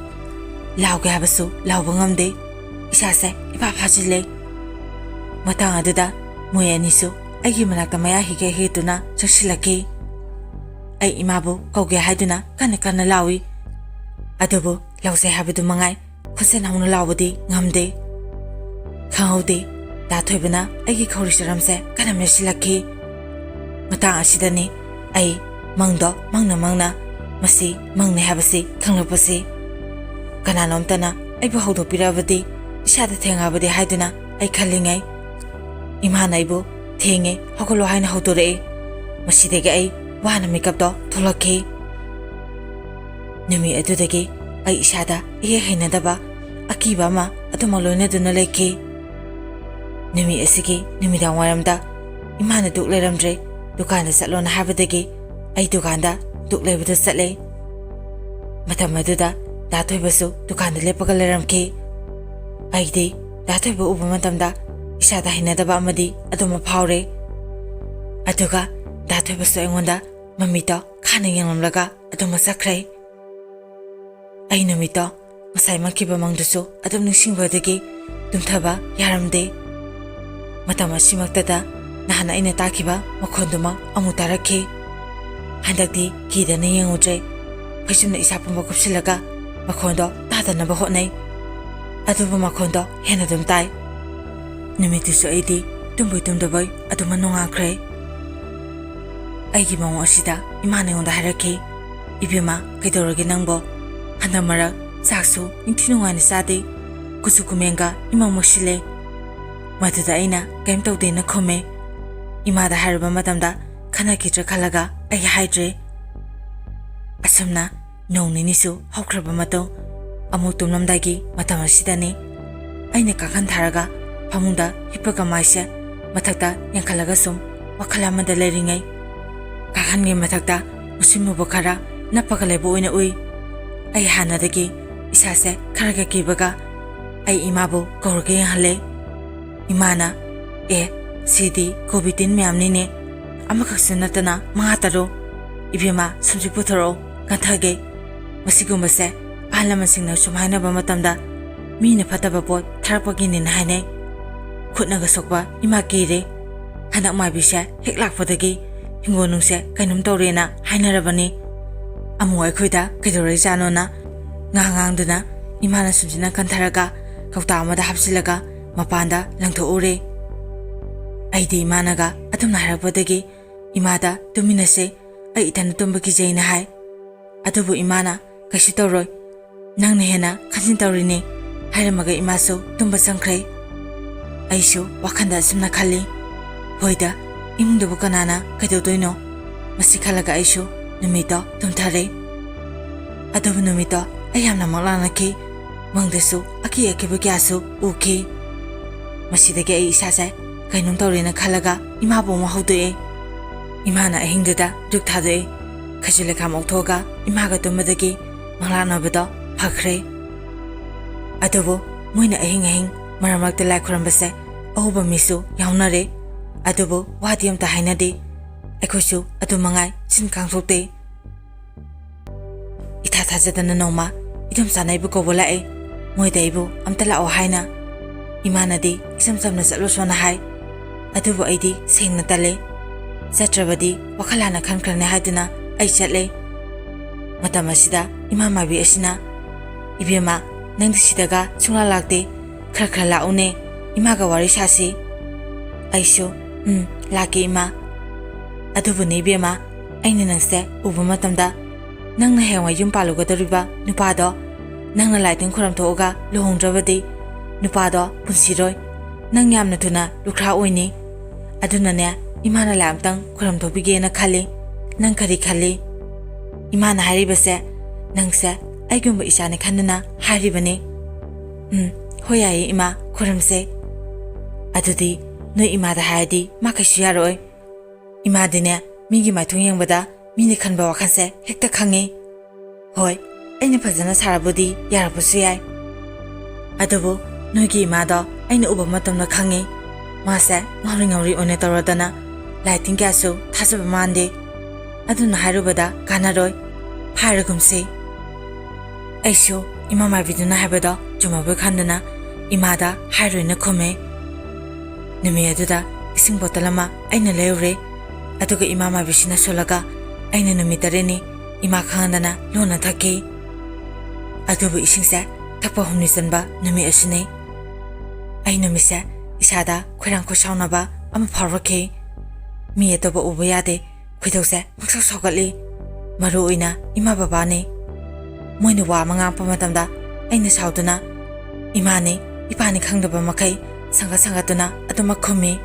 ꯂꯥꯎꯒꯦ ꯍꯥꯏꯕꯁꯨ ꯂꯥꯎꯕ ꯉꯝꯗꯦ꯫ ꯏꯁꯥꯁꯦ ꯏꯐꯥ ꯐꯥꯖꯤꯜꯂꯦ꯫ ꯃꯇꯥꯡ ꯑꯗꯨꯗ ꯃꯣꯏ ꯑꯅꯤꯁꯨ ꯑꯩꯒꯤ ꯃꯅꯥꯛꯇ ꯃꯌꯥ ꯍꯤꯒꯠ ꯍꯤꯒꯠꯇꯨꯅ ꯆꯪꯁꯤꯜꯂꯛꯈꯤ꯫ ꯑꯩ ꯏꯃꯥꯕꯨ ꯀꯧꯒꯦ ꯍꯥꯏꯗꯨꯅ ꯀꯟꯅ ꯀꯟꯅ ꯂꯥꯎꯏ꯫ ꯑꯗꯨꯕꯨ ꯂꯧꯖꯩ ꯍꯥꯏꯕꯗꯨ ꯃꯉꯥꯏ ꯈꯣꯟꯖꯦꯜ ꯍꯧꯅ ꯂꯥꯎꯕꯗꯤ ꯉꯝꯗꯦ꯫ ꯈꯪꯍꯧꯗꯦ, ꯗꯥ ꯊꯣꯏꯕꯅ ꯑꯩꯒꯤ ꯈꯧꯔꯤ ꯆꯔꯝꯁꯦ ꯀꯟꯅ ꯃꯦꯠꯁꯤꯜꯂꯛꯈꯤ꯫ ꯃꯇꯥꯡ ꯑꯁꯤꯗꯅꯤ ꯑꯩ ꯃꯪꯗꯣ ꯃꯪꯅ ꯃꯪꯅ ꯃꯁꯤ ꯃꯪꯅꯤ ꯍꯥꯏꯕꯁꯤ ꯈꯪꯂꯛꯄꯁꯤ꯫ ꯀꯅꯥꯅꯣꯝꯇꯅ ꯑꯩꯕꯨ ꯍꯧꯗꯣꯛꯄꯤꯔꯛꯑꯕꯗꯤ, ꯏꯁꯥꯗ ꯊꯦꯡꯉꯕꯗꯤ ꯍꯥꯏꯗꯨꯅ ꯑꯩ ꯈꯜꯂꯤꯉꯩ, ꯏꯃꯥꯅ ꯑꯩꯕꯨ "ꯊꯦꯡꯉꯦ, ꯍꯧꯒꯠꯂꯣ" ꯍꯥꯏꯅ ꯍꯧꯗꯣꯔꯛꯏ꯫ ꯃꯁꯤꯗꯒꯤ ꯑꯩ ꯋꯥꯅ ꯃꯤꯀꯞꯇꯣ ꯊꯣꯛꯂꯛꯈꯤ꯫ ꯅꯨꯃꯤꯠ ꯑꯗꯨꯗꯒꯤ ꯑꯩ ꯏꯁꯥꯗ ꯏꯍꯩ ꯍꯩꯅꯗꯕ ꯑꯀꯤꯕ ꯑꯃ ꯑꯗꯨꯃꯛ ꯂꯣꯏꯅꯗꯨꯅ ꯂꯩꯈꯤ꯫ ꯅꯨꯃꯤꯠ ꯑꯁꯤꯒꯤ ꯅꯨꯃꯤꯗꯥꯡ ꯋꯥꯏꯔꯝꯗ ꯏꯃꯥꯅ ꯗꯨꯛ ꯂꯩꯔꯝꯗ꯭ꯔꯦ, ꯗꯨꯀꯥꯟꯗ ꯆꯠꯂꯣꯅ ꯍꯥꯏꯕꯗꯒꯤ ꯑꯩ ꯗꯨꯀꯥꯟꯗ ꯗꯨꯛ ꯂꯩꯕꯗ ꯆꯠꯂꯦ꯫ ꯃꯇꯝ ꯑꯗꯨꯗ ꯗꯥ ꯊꯣꯏꯕꯁꯨ ꯗꯨꯀꯥꯟꯗ ꯂꯦꯞꯄꯒ ꯂꯩꯔꯝꯈꯤ꯫ ꯑꯩꯗꯤ ꯗꯥ ꯊꯣꯏꯕ ꯎꯕ ꯃꯇꯝꯗ ꯏꯁꯥꯗ ꯍꯩꯅꯗꯕ ꯑꯃꯗꯤ ꯑꯗꯨꯃꯛ ꯐꯥꯎꯔꯦ꯫ ꯑꯗꯨꯒ ꯗꯥ ꯊꯣꯏꯕꯁꯨ ꯑꯩꯉꯣꯟꯗ ꯃꯃꯤꯠꯇꯣ ꯈꯥꯅ ꯌꯦꯡꯂꯝꯂꯒ ꯑꯗꯨꯃꯛ ꯆꯠꯈ꯭ꯔꯦ꯫ ꯑꯩ ꯅꯨꯃꯤꯠꯇꯣ ꯉꯁꯥꯏ ꯃꯪꯈꯤꯕ ꯃꯪꯗꯨꯁꯨ ꯑꯗꯨꯝ ꯅꯤꯡꯁꯤꯡꯕꯗꯒꯤ ꯇꯨꯝꯊꯕ ꯌꯥꯔꯝꯗꯦ꯫ ꯃꯇꯝ ꯑꯁꯤꯃꯛꯇꯗ ꯅꯍꯥꯟ ꯑꯩꯅ ꯇꯥꯈꯤꯕ ꯃꯈꯣꯟꯗꯨꯃꯛ ꯑꯃꯨꯛ ꯇꯥꯔꯛꯈꯤ꯫ ꯍꯟꯗꯛꯇꯤ ꯀꯤꯗꯅ ꯌꯦꯡꯉꯨꯗ꯭ꯔꯦ꯫ ꯐꯩꯖꯨꯝꯅ ꯏꯁꯥ ꯄꯨꯝꯕ ꯀꯨꯞꯁꯤꯜꯂꯒ ꯃꯈꯣꯟꯗꯣ ꯇꯥꯗꯅꯕ ꯍꯣꯠꯅꯩ꯫ ꯑꯗꯨꯕꯨ ꯃꯈꯣꯟꯗꯣ ꯍꯦꯟꯅ ꯑꯗꯨꯝ ꯇꯥꯏ꯫ ꯅꯨꯃꯤꯠꯇꯨꯁꯨ ꯑꯩꯗꯤ ꯇꯨꯝꯕꯣꯏ ꯇꯨꯝꯗꯕꯣꯏ ꯑꯗꯨꯃꯛ ꯅꯣꯡꯉꯥꯟꯈ꯭ꯔꯦ꯫ ꯑꯩꯒꯤ ꯃꯑꯣꯡ ꯑꯁꯤꯗ ꯏꯃꯥꯅ ꯑꯩꯉꯣꯟꯗ ꯍꯥꯏꯔꯛꯈꯤ, "ꯏꯕꯦꯝꯃ, ꯀꯩꯗꯧꯔꯒꯦ ꯅꯪꯕꯣ? ꯍꯟꯗꯛ ꯃꯔꯛ ꯆꯥꯛꯁꯨ ꯅꯤꯡꯊꯤ ꯅꯨꯡꯉꯥꯏꯅ ꯆꯥꯗꯦ, ꯀꯨꯆꯨ ꯀꯨꯃꯦꯟꯒ ꯏꯃꯝ ꯃꯝꯁꯤꯜꯂꯦ꯫" ꯃꯗꯨꯗ ꯑꯩꯅ ꯀꯔꯤꯝ ꯇꯧꯗꯦꯅ ꯈꯨꯝꯃꯦ꯫ ꯏꯃꯥꯗ ꯍꯥꯏꯔꯨꯕ ꯃꯇꯝꯗ ꯈꯟꯅꯈꯤꯗ꯭ꯔꯥ ꯈꯜꯂꯒ ꯑꯩ ꯍꯥꯏꯗ꯭ꯔꯦ꯫ ꯑꯁꯨꯝꯅ ꯅꯣꯡ ꯅꯤꯅꯤꯁꯨ ꯍꯧꯈ꯭ꯔꯕ ꯃꯇꯨꯡ, ꯑꯃꯨꯛ ꯇꯨꯝꯂꯝꯗꯥꯏꯒꯤ ꯃꯇꯝ ꯑꯁꯤꯗꯅꯤ꯫ ꯑꯩꯅ ꯀꯥꯡꯈꯟ ꯊꯥꯔꯒ ꯐꯃꯨꯡꯗ ꯍꯤꯞꯄꯒ ꯃꯥꯏꯁꯦ ꯃꯊꯛꯇ ꯌꯥꯡꯈꯠꯂꯒ ꯁꯨꯝ ꯋꯥꯈꯜ ꯑꯃꯗ ꯂꯩꯔꯤꯉꯩ, ꯀꯥꯡꯈꯟꯒꯤ ꯃꯊꯛꯇ ꯃꯨꯁꯤꯟ ꯃꯨꯕ ꯈꯔ ꯅꯞꯄꯒ ꯂꯩꯕ ꯑꯣꯏꯅ ꯎꯏ꯫ ꯑꯩ ꯍꯥꯟꯅꯗꯒꯤ ꯏꯁꯥꯁꯦ ꯈꯔꯒ ꯀꯤꯕꯒ ꯑꯩ ꯏꯃꯥꯕꯨ ꯀꯧꯔꯒ ꯌꯦꯡꯍꯜꯂꯦ꯫ ꯏꯃꯥꯅ, "ꯑꯦ, ꯁꯤꯗꯤ ꯀꯣꯕꯤ ꯇꯤꯟ ꯃꯌꯥꯝꯅꯤꯅꯦ꯫ ꯑꯃꯈꯛꯁꯨ ꯅꯠꯇꯅ ꯃꯉꯥ ꯇꯔꯨꯛ꯫ ꯏꯕꯦꯝꯃ, ꯁꯨꯝꯁꯤ ꯄꯨꯊꯣꯔꯛꯑꯣ, ꯀꯟꯊꯒꯦ꯫" ꯃꯁꯤꯒꯨꯝꯕꯁꯦ ꯑꯍꯜ ꯂꯃꯟꯁꯤꯡꯅ ꯁꯨꯝ ꯍꯥꯏꯅꯕ ꯃꯇꯝꯗ ꯃꯤꯅ ꯐꯠꯇꯕ ꯄꯣꯠ ꯊꯥꯔꯛꯄꯒꯤꯅꯦꯅ ꯍꯥꯏꯅꯩ꯫ ꯈꯨꯠꯅꯒ ꯁꯣꯛꯄ ꯏꯃꯥ ꯀꯤꯔꯦ꯫ ꯍꯟꯗꯛ ꯃꯥꯏꯕꯤꯁꯦ ꯍꯦꯛ ꯂꯥꯛꯄꯗꯒꯤ ꯍꯤꯡꯒꯣꯜꯅꯨꯡꯁꯦ ꯀꯩꯅꯣꯝ ꯇꯧꯔꯦꯅ ꯍꯥꯏꯅꯔꯕꯅꯤ꯫ ꯑꯃꯨꯛ ꯑꯩꯈꯣꯏꯗ ꯀꯩꯗꯧꯔꯛꯏꯖꯥꯠꯅꯣꯅ ꯉꯥꯡ ꯉꯥꯡꯗꯨꯅ ꯏꯃꯥꯅ ꯁꯨꯝꯁꯤꯅ ꯀꯟꯊꯔꯒ ꯀꯧꯇꯥ ꯑꯃꯗ ꯍꯥꯞꯆꯤꯜꯂꯒ ꯃꯄꯥꯟꯗ ꯂꯪꯊꯣꯛꯎꯔꯦ꯫ ꯑꯩꯗꯤ ꯏꯃꯥꯅꯒ ꯑꯗꯨꯝꯅ ꯍꯥꯏꯔꯛꯄꯗꯒꯤ ꯏꯃꯥꯗ "ꯇꯨꯝꯃꯤꯟꯅꯁꯦ, ꯑꯩ ꯏꯊꯟꯗ ꯇꯨꯝꯕ ꯀꯤꯖꯩꯅ" ꯍꯥꯏ꯫ ꯑꯗꯨꯕꯨ ꯏꯃꯥꯅ "ꯀꯩꯁꯨ ꯇꯧꯔꯣꯏ, ꯅꯪꯅ ꯍꯦꯟꯅ ꯈꯟꯖꯤꯟ ꯇꯧꯔꯤꯅꯦ" ꯍꯥꯏꯔꯝꯃꯒ ꯏꯃꯥꯁꯨ ꯇꯨꯝꯕ ꯆꯪꯈ꯭ꯔꯦ꯫ ꯑꯩꯁꯨ ꯋꯥꯈꯟꯗ ꯑꯁꯨꯝꯅ ꯈꯜꯂꯤ, "ꯍꯣꯏꯗ, ꯏꯃꯨꯡꯗꯕꯨ ꯀꯅꯥꯅ ꯀꯩꯗꯧꯗꯣꯏꯅꯣ?" ꯃꯁꯤ ꯈꯜꯂꯒ ꯑꯩꯁꯨ ꯅꯨꯃꯤꯠꯇꯣ ꯇꯨꯝꯊꯔꯦ꯫ ꯑꯗꯨꯕꯨ ꯅꯨꯃꯤꯠꯇꯣ ꯑꯩ ꯌꯥꯝꯅ ꯃꯪꯂꯥꯛꯅꯈꯤ꯫ ꯃꯪꯗꯁꯨ ꯑꯀꯤ ꯑꯀꯤꯕ ꯀꯌꯥꯁꯨ ꯎꯈꯤ꯫ ꯃꯁꯤꯗꯒꯤ ꯑꯩ ꯏꯁꯥꯁꯦ ꯀꯩꯅꯣꯝ ꯇꯧꯔꯦꯅ ꯈꯜꯂꯒ ꯏꯃꯥꯕꯨ ꯑꯃꯨꯛ ꯍꯧꯗꯣꯛꯑꯦ꯫ ꯏꯃꯥꯅ ꯑꯍꯤꯡꯗꯨꯗ ꯙꯨꯛ ꯊꯥꯗꯣꯛꯑꯦ꯫ ꯈꯩꯖꯨ ꯂꯩꯈꯥꯝ ꯑꯣꯛꯊꯣꯛꯑꯒ ꯏꯃꯥꯒ ꯇꯨꯝꯕꯗꯒꯤ ꯃꯪꯂꯥꯛꯅꯕꯗꯣ ꯐꯈ꯭ꯔꯦ꯫ ꯑꯗꯨꯕꯨ ꯃꯣꯏꯅ ꯑꯍꯤꯡ ꯑꯍꯤꯡ ꯃꯔꯛ ꯃꯔꯛꯇ ꯂꯥꯏ ꯈꯨꯔꯝꯕꯁꯦ ꯑꯎꯕ ꯃꯤꯁꯨ ꯌꯥꯎꯅꯔꯦ꯫ ꯑꯗꯨꯕꯨ ꯋꯥꯗꯤ ꯑꯝꯇ ꯍꯥꯏꯅꯗꯦ꯫ ꯑꯩꯈꯣꯏꯁꯨ ꯑꯗꯨ ꯃꯉꯥꯏ ꯆꯤꯟ ꯀꯥꯡꯊꯣꯛꯇꯦ꯫ ꯏꯊꯥ ꯊꯥꯖꯗꯅ ꯅꯣꯡꯃ ꯏꯗꯣꯝꯆꯥꯅ ꯑꯩꯕꯨ ꯀꯧꯕ ꯂꯥꯛꯑꯦ꯫ ꯃꯣꯏꯗ ꯑꯩꯕꯨ "ꯑꯝꯇ ꯂꯥꯛꯑꯣ" ꯍꯥꯏꯅ꯫ ꯏꯃꯥꯅꯗꯤ ꯏꯆꯝ ꯆꯝꯅ "ꯆꯠꯂꯨꯁꯣꯅ" ꯍꯥꯏ꯫ ꯑꯗꯨꯕꯨ ꯑꯩꯗꯤ ꯁꯦꯡꯅ ꯇꯜꯂꯦ꯫ ꯆꯠꯇ꯭ꯔꯕꯗꯤ ꯋꯥꯈꯜ ꯍꯥꯟꯅ ꯈꯟꯈ꯭ꯔꯅꯤ ꯍꯥꯏꯗꯨꯅ ꯑꯩ ꯆꯠꯂꯦ꯫ ꯃꯇꯝ ꯑꯁꯤꯗ ꯏꯃꯥ ꯃꯥꯏꯕꯤ ꯑꯁꯤꯅ, "ꯏꯕꯦꯝꯃ, ꯅꯪꯗꯤ ꯁꯤꯗꯒ ꯁꯨꯡꯂꯥꯛ ꯂꯥꯛꯇꯦ꯫ ꯈꯔ ꯈꯔ ꯂꯥꯛꯎꯅꯦ, ꯏꯃꯥꯒ ꯋꯥꯔꯤ ꯁꯥꯁꯤ꯫" ꯑꯩꯁꯨ, "ꯎꯝ, ꯂꯥꯛꯀꯦ ꯏꯃꯥ꯫ ꯑꯗꯨꯕꯨꯅꯦ ꯏꯕꯦꯝꯃ, ꯑꯩꯅ ꯅꯪꯁꯦ ꯎꯕ ꯃꯇꯝꯗ ꯅꯪꯅ ꯍꯌꯦꯡꯋꯥꯏ ꯌꯨꯝ ꯄꯥꯜꯂꯨꯒꯗꯧꯔꯤꯕ ꯅꯨꯄꯥꯗꯣ ꯅꯪꯅ ꯂꯥꯏ ꯇꯤꯟ ꯈꯨꯔꯝꯊꯣꯛꯑꯒ ꯂꯨꯍꯣꯡꯗ꯭ꯔꯕꯗꯤ ꯅꯨꯄꯥꯗꯣ ꯄꯨꯟꯁꯤꯔꯣꯏ꯫ ꯅꯪ ꯌꯥꯝꯅ ꯊꯨꯅ ꯂꯨꯈ꯭ꯔꯥ ꯑꯣꯏꯅꯤ꯫ ꯑꯗꯨꯅꯅꯦ, ꯏꯃꯥꯅ ꯂꯥꯏ ꯑꯝꯇꯪ ꯈꯨꯔꯝꯊꯣꯛꯄꯤꯒꯦꯅ ꯈꯜꯂꯤ꯫ ꯅꯪ ꯀꯔꯤ ꯈꯜꯂꯤ?" ꯏꯃꯥꯅ ꯍꯥꯏꯔꯤꯕꯁꯦ ꯅꯪꯁꯦ ꯑꯩꯒꯨꯝꯕ ꯏꯆꯥꯅꯤ ꯈꯟꯗꯨꯅ ꯍꯥꯏꯔꯤꯕꯅꯤ꯫ "ꯎꯝ, ꯍꯣꯏ, ꯌꯥꯏꯌꯦ ꯏꯃꯥ, ꯈꯨꯔꯝꯁꯦ꯫" "ꯑꯗꯨꯗꯤ ꯅꯣꯏ ꯏꯃꯥꯗ ꯍꯥꯏꯔꯗꯤ ꯃꯥ ꯀꯩꯁꯨ ꯌꯥꯔꯣꯏ꯫ ꯏꯃꯥꯗꯤꯅꯦ, ꯃꯤꯒꯤ ꯃꯥꯏꯊꯣꯡ ꯌꯦꯡꯕꯗ ꯃꯤꯅ ꯈꯟꯕ ꯋꯥꯈꯜꯁꯦ ꯍꯦꯛꯇ ꯈꯪꯉꯤ꯫ ꯍꯣꯏ, ꯑꯩꯅ ꯐꯖꯅ ꯁꯥꯔꯕꯨꯗꯤ ꯌꯥꯔꯛꯄꯁꯨ ꯌꯥꯏ꯫ ꯑꯗꯨꯕꯨ ꯅꯣꯏꯒꯤ ꯏꯃꯥꯗꯣ ꯑꯩꯅ ꯎꯕ ꯃꯇꯝꯗ ꯈꯪꯉꯤ꯫ ꯃꯥꯁꯦ ꯉꯥꯎꯔꯤ ꯉꯥꯎꯔꯤ ꯑꯣꯏꯅ ꯇꯧꯔꯗꯅ ꯂꯥꯏ ꯇꯤꯟ ꯀꯌꯥꯁꯨ ꯊꯥꯖꯕ ꯃꯥꯟꯗꯦ꯫ ꯑꯗꯨꯅ ꯍꯥꯏꯔꯨꯕꯗ ꯀꯥꯟꯅꯔꯣꯏ꯫ ꯐꯥꯏꯔꯒꯨꯝꯁꯤ꯫" ꯑꯩꯁꯨ ꯏꯃꯥ ꯃꯥꯏꯕꯤꯗꯨꯅ ꯍꯥꯏꯕꯗꯣ ꯆꯨꯝꯃꯕꯣꯏ ꯈꯟꯗꯨꯅ ꯏꯃꯥꯗ ꯍꯥꯏꯔꯣꯏꯅ ꯈꯨꯝꯃꯦ꯫ ꯅꯨꯃꯤꯠ ꯑꯗꯨꯗ ꯏꯁꯤꯡ ꯕꯣꯇꯜ ꯑꯃ ꯑꯩꯅ ꯂꯩꯔꯨꯔꯦ, ꯑꯗꯨꯒ ꯏꯃꯥ ꯃꯥꯏꯕꯤꯁꯤꯅ ꯁꯣꯜꯂꯒ ꯑꯩꯅ ꯅꯨꯃꯤꯠ ꯇꯔꯦꯠꯅꯤ ꯏꯃꯥ ꯈꯪꯍꯟꯗꯅ ꯂꯣꯟꯅ ꯊꯛꯈꯤ꯫ ꯑꯗꯨꯕꯨ ꯏꯁꯤꯡꯁꯦ ꯊꯛꯄ ꯍꯨꯝꯅꯤ ꯆꯟꯕ ꯅꯨꯃꯤꯠ ꯑꯁꯤꯅꯤ꯫ ꯑꯩ ꯅꯨꯃꯤꯠꯁꯦ ꯏꯁꯥꯗ ꯈꯣꯏꯔꯥꯡ ꯈꯣꯏꯁꯥꯎꯅꯕ ꯑꯃ ꯐꯥꯎꯔꯛꯈꯤ꯫ ꯃꯤ ꯑꯇꯣꯞꯄ ꯎꯕ ꯌꯥꯗꯦ, ꯈꯣꯏꯗꯧꯁꯦ ꯄꯪꯁꯥꯎ ꯁꯥꯎꯒꯠꯂꯤ꯫ ꯃꯔꯨ ꯑꯣꯏꯅ ꯏꯃꯥ ꯕꯕꯥꯅꯤ꯫ ꯃꯣꯏꯅ ꯋꯥ ꯑꯃ ꯉꯥꯡꯉꯛꯄ ꯃꯇꯝꯗ ꯑꯩꯅ ꯁꯥꯎꯗꯨꯅ ꯏꯃꯥꯅꯤ, ꯏꯄꯥꯅꯤ ꯈꯪꯗꯕ ꯃꯈꯩ ꯁꯪꯒꯠ ꯁꯪꯒꯠꯇꯨꯅ ꯑꯗꯨꯃꯛ ꯈꯨꯝꯃꯤ꯫